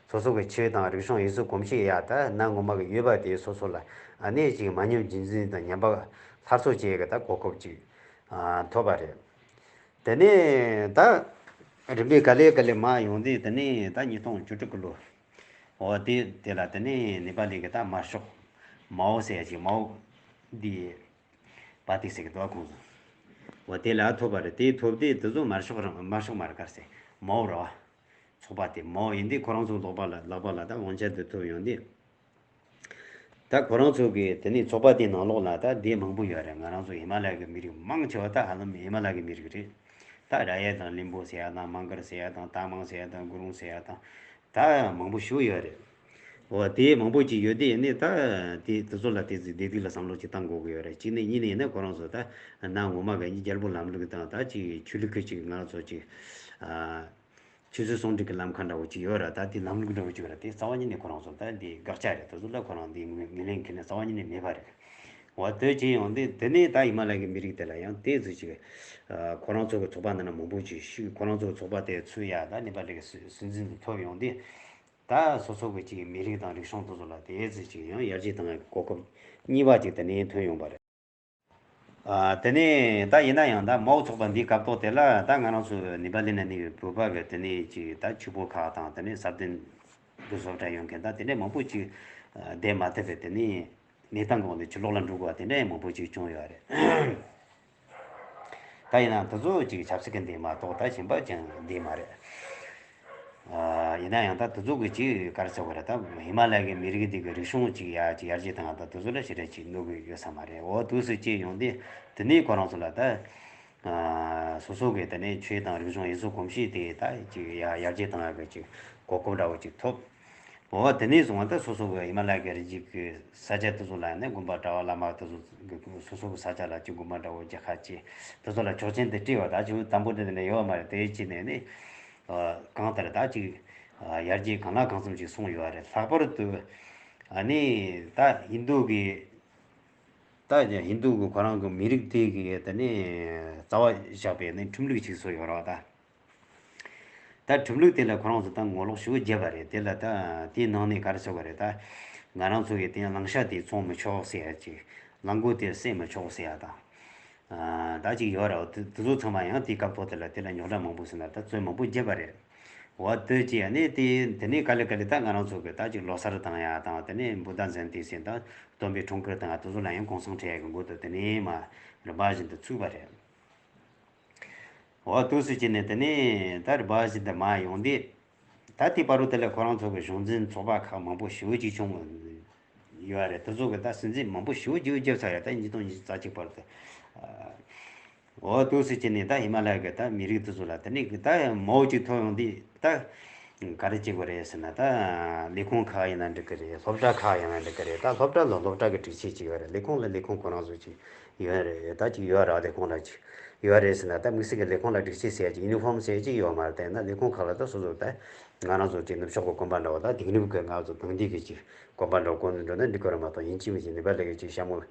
སོ་སོ་གི་ཆོས་དང་རིག་གཞུང་ཡུལ་སྲོལ་གོམས་གཤིས་ཡ་ད་གནའ་སྔོན་མ་གི་ཡོད་པ་དེ་སོ་སོ་ལ་ཨ་ནེ་ཅིག་མ་ཉམས་རྒྱུན་འཛིན་དང་ཉམས་པ་སླར་གསོ་བྱེད་ཡ་གི་ད་གོ་སྐབས་ཅིག་ཨ་ཐོབ་པ་རེད། དེ་ནས་ད་རིམ་པས་ག་ལེ་ག་ལེ་མར་ཡོང་དུས་དེ་ནས་ད་ཉིས་སྟོང་བཅུ་དྲུག་གི་ལོ། འོ་དེ་དེ་ལ་དེ་ནས་ནེ་པ་ལི་གི་ད་དམར་ཤོག་མའོ་ཟེར་ཡ་ཅིག་མའོ་འདི་པར་ཏི་ཟེར་གི་འདུག་ཁོང་ཚོ། འོ་དེ་ལ་ཐོབ་པ་རེད། དེ་ཐོབ་དུས་དེ་ཚོ་དམར་ཤོག་རང་དམར་ཤོག་མ་རེད་ག་རེ་ཟེར་མའོ་རེད་བ། ཚོགས་པ་དེ་མའོ་ཡིན་དུས་ཁོ་རང་ཚོ་ལག་པ་ལ་ལག་པ་ལ་ད་དབང་ཆ་དེ་ཐོབ་ཡོང་དུས། ད་ཁོ་རང་ཚོ་གི་དེ་ནས་ཚོགས་པ་དེའི་ནང་ལོགས་ལ་ད་སྡེ་མང་པོ་ཡོད་རེད། ང་རང་ཚོ་ཧི་མ་ལ་ཡ་གི་མི་རིགས་མང་ཆེ་བ་ད་ཧ་ལམ་ཧི་མ་ལ་ཡ་གི་མི་རིགས་རེད། ད་ར་ཡ་དང་ལིམ་པོ་ཟེར་ཡ་དང་མང་གར་ཟེར་ཡ་དང་ཏ་མང་ཟེར་ཡ་དང་གུ་རུང་ཟེར་ཡ་དང་ད་མང་པོ་ཞིག་ཡོད་རེད། འོ་དེ་མང་པོ་ཅིག་ཡོད་དེ་ཡིན་ནའི་ད་དེ་དེ་ཚོ་ལ་དེ་ཚོ་བདེ་སྡུག་ལ་བསམ་བློ་ཅིག་བཏང་དགོས་ཀྱི་ཡོད་རེད། གཅིག་ནས་གཉིས་ནས་ཡིན་ན་ཁོ་རང་ཚོ་ད་གནའ་སྔོན་མ་གི་རྒྱལ་པོ་ལམ་ལུགས་དང་ད་ཅིག་ཆོས་ལུགས་ཀྱི་ཅིག་ང་ཚོ་ཅིག་ཨ། ཆོས་སྲིད་ཟུང་འབྲེལ་གྱི་ལམ་ཁ་འདྲ་བོ་ཅིག་ཡོད་ར། ད་དེ་ལམ་ལུགས་འདྲ་བོ་ཅིག་ཡོད་ར། དེ་རྩ་བ་ཉིད་ནས་ཁོ་རང་ཚོ་ད་འདི་དགག་བྱ་རེད། དེ་ཚོ་ལ་ཁོ་རང་འདི་ངོས་ངོས་ལེན་མཁན་ནི་རྩ་བ་ཉིད་ནས་མེད་པ་རེད། འོ་དེ་བྱས་ཡོང་དུས་དེ་ནས་ད་ཧི་མ་ལ་ཡའི་མི་རིགས་དེ་ལ་ཡང་དེ་ཚོ་ཅིག་ཁོ་རང་ཚོ་གི་ཚོགས་པ་འདི་ན་མང་པོ་ཅིག་ཞུགས། ཁོ་རང་ཚོ་གི་ཚོགས་པ་དེ་ཚུར་ཡ་ད་ནེ་པ་ལི་གི་སྲིད་སྲིད་འཛིན་དུ་ཐོབ་ཡོང་དུས། ད་སོ་སོ་གི་ཅིག་མི་རིགས་དང་རིག་གཞུང་དེ་ཚོ་ལ་དེ་ཙི་ཅིག་ཡང་ཡར་རྒྱས་བཏང་ཡག་གི་གོ་སྐབས་གཉིས་པ་ཅིག་དེ་ནས་ཐོན་ཡོང་པ་རེད། ཨ། དེ་ནས་ད་ཡིན་ན་ཡང་ད་མའོ་ཚོགས་པ་འདིའི་སྐབས་ཐོག་དེ་ལ་ད་ང་རང་ཚོ་ནེ་པ་ལི་ན་གནས་པའི་བོད་པ་གི་དེ་ནས་ཅིག་ད་ཕྱུག་པོ་ཁག་དང་དེ་ནས་ས་བདུན་དུ་བཟོ་གྲྭ་ཡོད་མཁན་ད་དེ་འདྲ་མང་པོ་ཅིག་བསྡད་མ་ཐུབ་པའི་དེ་ནས་གནས་སྟངས་འོག་ནས་ཕྱིར་ལོག་ལ་འགྲོ་དགོས་པ་དེ་འདྲ་མང་པོ་ཅིག་བྱུང་ཡོད་རེད། ད་ཡིན་ན་དེ་ཚོ་ཅིག་ཆབ་སྲིད་ཀྱི་འདི་མ་གཏོགས་ད་གཞན་པ་ཅང་འདི་མ་རེད། ཨ། ཡིན་ན་ཡང་ད་དེ་ཚོ་གི་ཅིག་ག་རེ་ཟེར་དགོས་རེད། ད་ཧི་མ་ལ་ཡའི་མི་རིགས་འདི་གི་རིག་གཞུང་ཅིག་ཡ་ཅིག་ཡར་རྒྱས་བཏང་ཡ་ད་དེ་ཚོ་ལ་ཞེ་དྲག་ཅིག་གནོད་གི་ཡོད་ས་མ་རེད། འོ་དུས་སུ་སྐྱེས་ཡོང་དུས་དེ་ནས་ཁོ་རང་ཚོ་ལ་ད་ཨ་སོ་སོ་གི་དེ་ནས་ཆོས་དང་རིག་གཞུང་ཡུལ་སྲོལ་གོམས་གཤིས་དེ་ད་ཅིག་ཡ་ཡར་རྒྱས་བཏང་ཡ་གི་ཅིག་གོ་སྐབས་འདྲ་བོ་ཅིག་ཐོབ། འོ་དེ་ནས་བཟུང་བ་ད་སོ་སོ་གི་ཧི་མ་ལ་ཡ་གི་རི་རྒྱུད་ཀྱི་ས་ཆ་དེ་ཚོ་ལ་ནི་དགོན་པ་གྲྭ་བ་བླ་མ་དེ་ཚོ་གི་སོ་སོ་གི་ས་ཆ་ལ་ཅིག་དགོན་པ་འདྲ་བོ་རྒྱག་ཁ་ཅིག་དེ་ཚོ་ལ་ཆོག་མཆན་དེ་སྤྲད་བ་ད་ཅིག་དམ་པོ་དེ་འདྲ་ཡོད་མ་རེད། དེ་ཅིག་ནས་ནི་ཨ་གང་ལྟར་ད་ཅིག་ཨ་ཡར་རྒྱས་གང་ལ་གང་འཚམ་ཅིག་སོང་ཡོད་རེད། ལྷག་པར་དུ་ཨ་ནི་ད་ཧིན་རྡུ་གི་ད་ཧིན་རྡུ་གི་ཁོ་རང་གི་མི་རིགས་དེ་གི་དེ་ནས་རྩ་བ་བཞག་པའི་ནི་ཁྲིམས་ལུགས་ཅིག་བཟོས་ཡོད་རེད་བ་ད། ད་ཁྲིམས་ལུགས་དེ་ལ་ཁོ་རང་ཚོ་ད་ངོ་ལོག་ཞེ་པོ་བརྒྱབ་པ་རེད། དེ་ལ་ད་དེའི་ནང་ནས་ག་རེ་ཟེར་བ་རེད། ད་ང་རང་ཚོ་གི་དེ་ཡང་གླང་ཤ་དེ་བཙོང་མི་ཆོག་ཟེར་ཡ་ཅིག་གླང་མགོ་དེ་བསད་མི་ཆོག་ཟེར་ཡ་དང་། ཨ་ད་ཅིག་ཡོད་རེད། དེ་དེ་ཚོ་ཚང་མ་ཡང་དེའི་སྐབས་ཐོག་དེ་ལ་དེ་ལ་རྙོག་དྲ་མང་པོ་ཟེར་ན་ད་རྩོད་མང་པོ་བརྒྱབ་པ་རེད། འོ་དེ་ཅི་ཡ་ནས་དེ་དེ་ནས་ག་ལེ་ག་ལེ་ད་ང་རང་ཚོ་གི་ད་ཅིག་ལོ་གསར་བཏང་ཡ་དང་དེ་ནས་བུདྡྷ་ཛ་ཡན་ཏི་ཟེར་ད་སྟོན་པའི་འཁྲུངས་སྐར་བཏང་ཡ་དེ་ཚོ་ལ་ཡང་གུང་སེང་སྤྲད་ཡ་གི་འགོ་དེ་དེ་ནས་མར་རིམ་པ་བཞིན་དུ་ཚུགས་པ་རེད། འོ་དུས་སུ་ཅི་ནས་དེ་ནས་ད་རིམ་པ་བཞིན་དུ་མར་ཡོང་དུས། ད་དེ་བར་དུ་དེ་ལ་ཁོ་རང་ཚོ་གི་གཞུང་འཛིན་ཚོགས་པ་ཁག་མང་པོ་ཞེ་པོ་ཅིག་བྱུང་ཡོད་རེད། དེ་ཚོ་གི་ད་སྲིད་འཛིན་མང་པོ་ཞེ་པོ་ཅིག་བརྒྱབ་ཚར་ཡ་ད་ཉིས་སྟོང་ཉི་ཤུ་རྩ་གཅིག་བར་དུ། འོ་དུས་སུ་ཅི་ནས་ད་ཧི་མ་ལ་ཡ་གི་ད་མི་རིགས་དེ་ཚོ་ལ་དེ་ནས་གི་ད་མའོ་ཅིག་ཐོབ་ཡོང་དུས་ད། ག་རེ་བྱེད་དགོས་རེད་ཟེར་ན། ད་ལས་ཁུངས་ཁག་ཡིན་ན་འགྲིག་གི་རེད། སློབ་གྲྭ་ཁག་ཡིན་ན་འགྲིག་གི་རེད། ད་སློབ་གྲྭ་ལ་སློབ་གྲྭ་གི་སྒྲིག་ཆས་ཅིག་ཡོད་རེད། ལས་ཁུངས་ལ་ལས་ཁུངས་ཁོ་རང་ཚོ་ཅིག་ཡོད་རེད། ད་ཅིག་ཡོད་ར། ལས་ཁུངས་ལ་ཅིག་ཡོད་རེད་ཟེར་ན། ད་དམིགས་བསལ་གྱི་ལས་ཁུངས་ལ་སྒྲིག་ཆས་ཟེར་ཡ་ཅིག་ཡུ་ནི་ཧོམ་ཟེར་ཡ་ཅིག་ཡོད་མ་རེད། དེ་ན་ལས་ཁུངས་ཁག་ལ་ད་སོ་སོ་ད་ང་རང་ཚོ་ཅིག་ནུབ་ཕྱོགས་ཀྱི་གོན་པ་འདྲ་བོ་ད་དིང་རི་གི་ང་ཚོ་དིང་རི་གི་ཅིག་གོན་པ་འདྲ་བོ་གོན་ནས་འགྲོ་ན་འགྲིག་གི་རེད་མ་གཏོགས། ཡིན་གཅིག་མིན་གཅིག་ནེ་པ་ལི་གི་ཅིག་ཞྭ་མོ་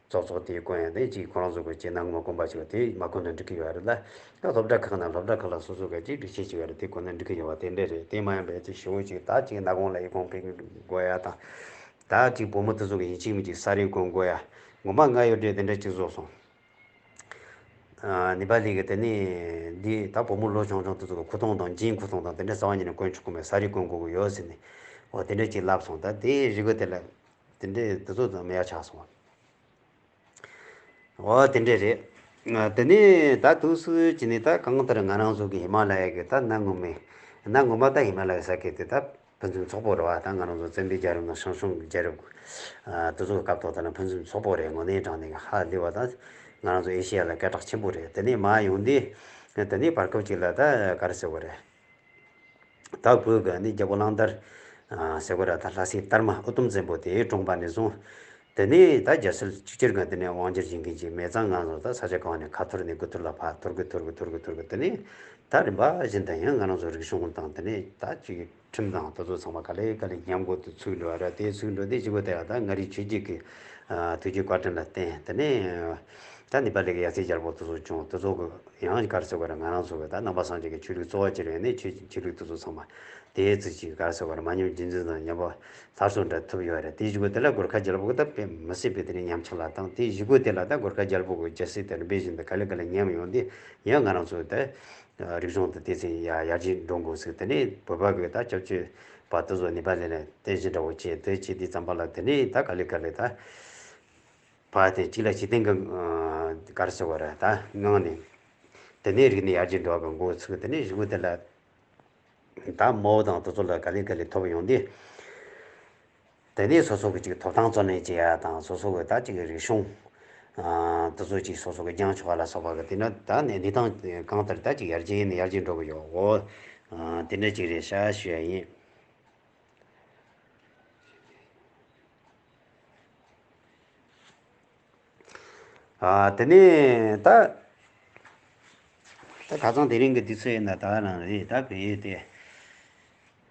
ཙོག་ཙོག་དེ་གོན་ཡ་དེ་ཅིག་ཁོ་རང་ཚོ་གི་ཅིག་ནང་མ་གོན་པ་ཅིག་དེ་མ་གོན་ན་འགྲིག་གི་ཡོད་རེད་ལ། ད་སློབ་གྲྭ་ཁག་ན་སློབ་གྲྭ་ཁག་ལ་སོ་སོ་གི་ཅིག་སྒྲིག་ཆས་ཅིག་ཡོད་རེད། དེ་གོན་ན་འགྲིག་གི་ཡོད་པ་དེ་འདྲ་རེད། དེ་མ་ཡིན་པའི་ཅིག་ཞེ་པོ་ཅིག་ད་ཅིག་ནག་གོང་ལ་ཡི་གོང་སྤྲད་དགོས་ཡ་དང་། ད་ཅིག་བུ་མོ་དེ་ཚོ་གི་ཡིན་གཅིག་མིན་གཅིག་ས་རིས་གོན་དགོས་ཡ། ངོ་མ་ང་ཡོད་འདྲ་དེ་འདྲ་ཅིག་བཟོ་སོང་། ཨ། ནེ་པ་ལི་གི་དེ་ནས་འདི་ད་བུ་མོ་ལོ་ཆུང་ཆུང་དེ་ཚོ་གི་ཁུ་ཏོང་དང་ཇིན་ཁུ་ཏོང་དང་དེ་འདྲ་རྩ་བ་ཉིད་ནས་གོན་ཆོག་གི་མེད། ས་རིས་གོན་དགོས་ཀྱི་ཡོད་ཟེར་ནས། འོ་དེ་འདྲ་ཅིག་ལབ་སོང་། ད་དེ་རིག་གི་དེ་ལ་དེ་འདྲ་དེ་ཚོ་དང་མེད་ཡ་ཆགས་སོང་། འོ་དེ་འདྲ་རེད། ཨ། དེ་ནས་ད་དུས་སུ་ཅི་ནས་ད་གང་ལྟར་ང་རང་ཚོ་གི་ཧི་མ་ལ་ཡ་གི་ད་གནའ་སྔོན་མའི་གནའ་སྔོན་མ་ད་ཧི་མ་ལ་ཡ་ས་ཁུལ་དེ་ད་ཕུན་སུམ་ཚོགས་པོ་རེད་བ། ད་ང་རང་ཚོ་བཙན་པོའི་རྒྱལ་རབས་དང་ཞང་ཞུང་གི་རྒྱལ་རབས། ཨ། དེ་ཚོ་སྐབས་ཐོག་ད་ལ་ཕུན་སུམ་ཚོགས་པོ་རེད། དངོས་གནས་དྲང་གནས་ཧ་ལས་པ་ད་ང་རང་ཚོ་ཨེ་ཤེ་ཡ་ལ་སྐད་གྲགས་ཆེན་པོ་རེད། དེ་ནས་མར་ཡོང་དུས་དེ་ནས་བར་སྐབས་ཅིག་ལ་ད་ག་རེ་ཟེར་དགོས་རེད། ད་བོད་ཀྱི་ནི་རྒྱལ་པོ་གླང་དར་ཟེར་དགོས་ར། ད་ལྷ་སའི་དར་མ་ཨུ་དུམ་བཙན་པོ་དེ་གྲོངས་པ་ནས་བཟུང་། དེ་ནས་ད་རྒྱལ་སྲིད་གཅིག་གྱུར་གྱི་དེ་ནས་དབང་སྒྱུར་བྱེད་མཁན་ཅིག་མེད་ཙང་། ང་ཚོ་ད་ས་ཆ་གང་ནས་ཁ་ཐོར་ནས་དགུ་ཐོར་ལ་ཕར་ཐོར་གི་ཐོར་གི་ཐོར་གི་ཐོར་གི། དེ་ནས་ད་རིམ་པ་བཞིན་དུ་ཡང་ང་རང་ཚོ་རིག་གཞུང་དང་དེ་ནས་ད་ཅིག་ཁྲིམས་དང་དེ་ཚོ་ཚང་མ་ག་ལེ་ག་ལེ་ཉམས་རྒུད་དུ་ཚུད་འགྲོ་བ་ར། དེ་ཚུད་འགྲོ་དེ་གཅིག་པོ་དེ་ཡང་ད་མངའ་རིས་ཆོས་བརྒྱུད་ཀྱི་ཐུགས་རྒྱུད་བཀའ་དྲིན་ལ་བརྟེན། དེ་ནས་ད་ནེ་པ་ལི་གི་ཡབ་སྲས་རྒྱལ་པོ་དེ་ཚོ་བྱུང་། དེ་ཚོ་གི་ཡང་ག་རེ་ཟེར་དགོས་རེད། ང་རང་ཚོ་གི་ད་ནང་པ་སངས་རྒྱས་ཀྱི་ཆོས་ལུགས་གཙོ་བོ་ཅིག་རེད། ནས་ཆོས་ཆོས་ལུགས་དེ་ཚོ་ཚང་མ་དེ་ཙི་ཅིག་ག་རེ་ཟེར་དགོས་རེད། མ་ཉམས་རྒྱུན་འཛིན་དང་ཉམས་པ་སླར་གསོ་འདྲ་ཐུབ་ཡོད་རེད། དེ་གཅིག་པོ་དེ་ལ་གོར་ཁ་རྒྱལ་པོ་གི་ད་དཔེ་མི་སྲིད་པའི་དེ་ནས་ཉམས་ཆག་ལ་བཏང་། དེ་གཅིག་པོ་དེ་ལ་ད་གོར་ཁ་རྒྱལ་པོ་གི་རྒྱལ་སྲིད་དེ་རིམ་པས་བཞིན་དུ་ག་ལེ་ག་ལེ་ཉམས་ཡོང་དུས། ཡང་ང་རང་ཚོ་ད་རིག་གཞུང་དེ་དེ་ཚེ་ཡ་ཡར་རྒྱས་འགྲོ་དགོས་ཟེར། དེ་ནས་བོད་པ་གི་ད་སྐྱབས་བཅོལ་བ་དེ་ཚོ་ནེ་པ་ལི་ལ་རྟེན་གཞི་འདྲ་བོ་བྱས། དེ་བྱས་དུས་ཙམ་པ་ལ་དེ་ནས་ད་ག་ལེ་ག་ལེ་ད་ཕར་དེ་གཅིག་ལ་གཅིག་བརྟེན་གི་ག་རེ་ཟེར་དགོས་རེད། ད་ངང་ནས་དེ་ནས་རིག་གནས་ཡར་རྒྱས་འགྲོ་བ་གི་འགོ་ཚུགས། དེ་ནས་གཞུག་གུ་དེ་ལ་ད་མའོ་དང་དེ་ཚོ་ལ་ག་ལེ་ག་ལེ་ཐོབ་ཡོང་དུས། དེ་ནས་སོ་སོ་གི་ཅིག་ཐོབ་ཐང་བརྩོན་ལེན་བྱེད་ཡ་དང་། སོ་སོ་གི་ད་ཅིག་རིག་གཞུང་ཨ་དེ་ཚོ་ཅིག་སོ་སོ་གི་སྦྱང་ཆོག་པ་ལ་སོགས་པ་གི་དེ་འདྲ་ད་ནི་གནས་སྟངས་གང་ལྟར་ད་ཅིག་ཡར་རྒྱས་ནས་ཡར་རྒྱས་འགྲོ་གི་ཡོད། འོ་ཨ་དེ་འདྲ་ཅིག་རེད་ཤག་ཞུ་ཡ་ཡིན། ཨ་དེ་ནས་ད་ད་ཁ་སང་དེ་རིང་གི་དུས་ཚོད་ཡིན་ན་ད་རང་རེད། ད་བལ་ཡུལ་དེ་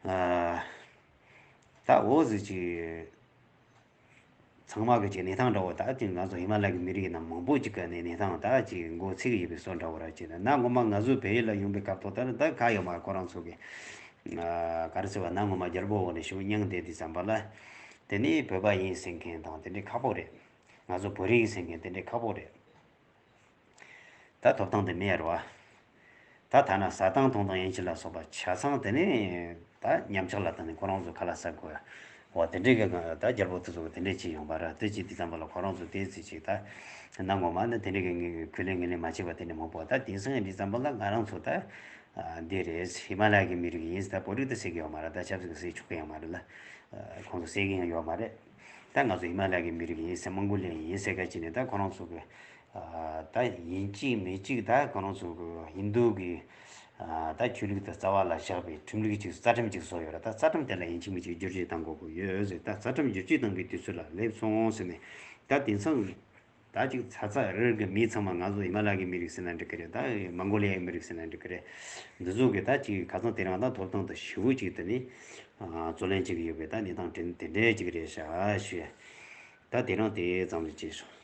ཨ་ད་འོ་ཟིག་ཅིག་ཚང་མ་གི་ཅིག་གནས་སྟངས་འདྲ་བོ། ད་ཅིག་ང་ཚོ་ཧི་མ་ལ་གི་མི་རིགས་ཡིན་ན་མང་པོ་ཅིག་གི་ནས་གནས་སྟངས་ད་ཅིག་མགོ་ཚིག་ཡོད་པའི་བཟོ་འདྲ་བོ་ར། ཅིག་ན་ངོ་མ་ང་ཚོ་བལ་ཡུལ་ལ་ཡོང་པའི་སྐབས་ཐོག་ད་ད་ག་ཡོད་མ། ཁོ་རང་ཚོ་གི་ ག་རེ་ཟེར་བ། གནའ་སྔོན་མ་རྒྱལ་པོ་འོག་ནས་ཞེ་པོ་མྱངས་བསྡད་དུས་ཙམ་པ་ལ། དེ་ནས་བོད་པ་ཡིན་ཟེར་མཁན་དང་དེ་འདྲའི་ཁག་པོ་རེད། ང་ཚོ་བོད་རིགས་ཟེར་མཁན་དེ་འདྲའི་ཁག་པོ་རེད། ད་ཐོབ་ཐང་དེ་མེད་ཡ་རེད་བ། ད་ཐ་ན་ཟ་སྟངས་འཐུང་སྟངས་ཡན་ཆད་ལ་སོགས་པ་ཆ་ཚང་དེ་ནས་ད་ཉམས་ཆག་ལ་བཏང་ནས་ཁོ་རང་ཚོ་ཁ་ལག་ཟ་དགོས་ཡ། འོ་དེ་འདྲའི་གི་ད་རྒྱལ་པོ་དེ་ཚོ་གི་དེ་འདྲས་བྱས་ཡོང་བ་ར། དེ་བྱས་དུས་ཙམ་པ་ལ་ཁོ་རང་ཚོ་དེ་ཚེ་ཅིག་ད་གནའ་སྔོན་མ་ནི་དེ་འདྲའི་གི་ངས་ཁས་ལེན་ངས་ལེན་མ་བྱས་པ་དེ་འདྲ་མང་པོ། ད་དེང་སང་ཡིན་དུས་ཙམ་པ་ལ་ང་རང་ཚོ་ད་འདི་རེད། ཧི་མ་ལ་ཡ་གི་མི་རིགས་ཡིན་ཟེར། ད་བོད་རིགས་དེ་ཟེར་གི་ཡོད་མ་རེད། ད་ཆབ་སྲིད་གི་ཟེར་ཆོག་གི་ཡང་མ་རེད་ལ། ཁོང་ཚོ་ཟེར་གི་ཡང་ཡོད་མ་རེད། ད་ང་ཚོ་ཧི་མ་ལ་ཡ་གི་མི་རིགས་ཡིན་ཟེར། མོང་གོ་ལི་ཡ་ཡིན་ཟེར་ག་ཅིག་ནས། ད་ཁོ་རང་ཚོ་གི་ད་ཡིན་གཅིག་མིན་གཅིག་ད་ཁོ་རང་ཚོ་གི་ཧིན་རྡུ་གི་ད་ཆོས་ལུགས་དེ་རྩ་བ་ལ་བཞག་པའི་ཁྲིམས་ལུགས་ཅིག་རྩ་ཁྲིམས་ཅིག་བཟོ་ཡོད་ར། ད་རྩ་ཁྲིམས་དེ་ལ་ཡིན་གཅིག་མིན་གཅིག་བསྒྱུར་བཅོས་གཏང་དགོས་ཀྱི་ཡོད་ཟེར། ད་རྩ་ཁྲིམས་བསྒྱུར་བཅོས་གཏང་གི་དུས་ཚོད་ལ་སླེབས་སོང་ཟེར་ནས། ད་དེང་སང་ད་ཅིག་ཚ་ཚ་རེ་རེ་གི་མི་ཚང་མ་ང་ཚོ་ཧི་མ་ལ་ཡ་གི་མི་རིགས་ཟེར་ན་འགྲིག་གི་རེད། ད་མོང་གོ་ལི་ཡའི་མི་རིགས་ཟེར་ན་འགྲིག་གི་རེད། འདི་ཚོ་གི་ད་ཅིག་ཁ་སང་དེ་རིང་ད་ཐོབ་ཐང་དེ་ཞེ་པོ་ཅིག་དེ་ནི་རྩོད་ལེན་བྱེད་ཀྱི་ཡོད་པའི་ད་གནས་སྟངས་དེ་དེ་འདྲའི་ཅིག་རེད་ཤག་ཞུ། ད་དེ་རིང་དེ་ཙམ་ལ་བྱས་སོང་།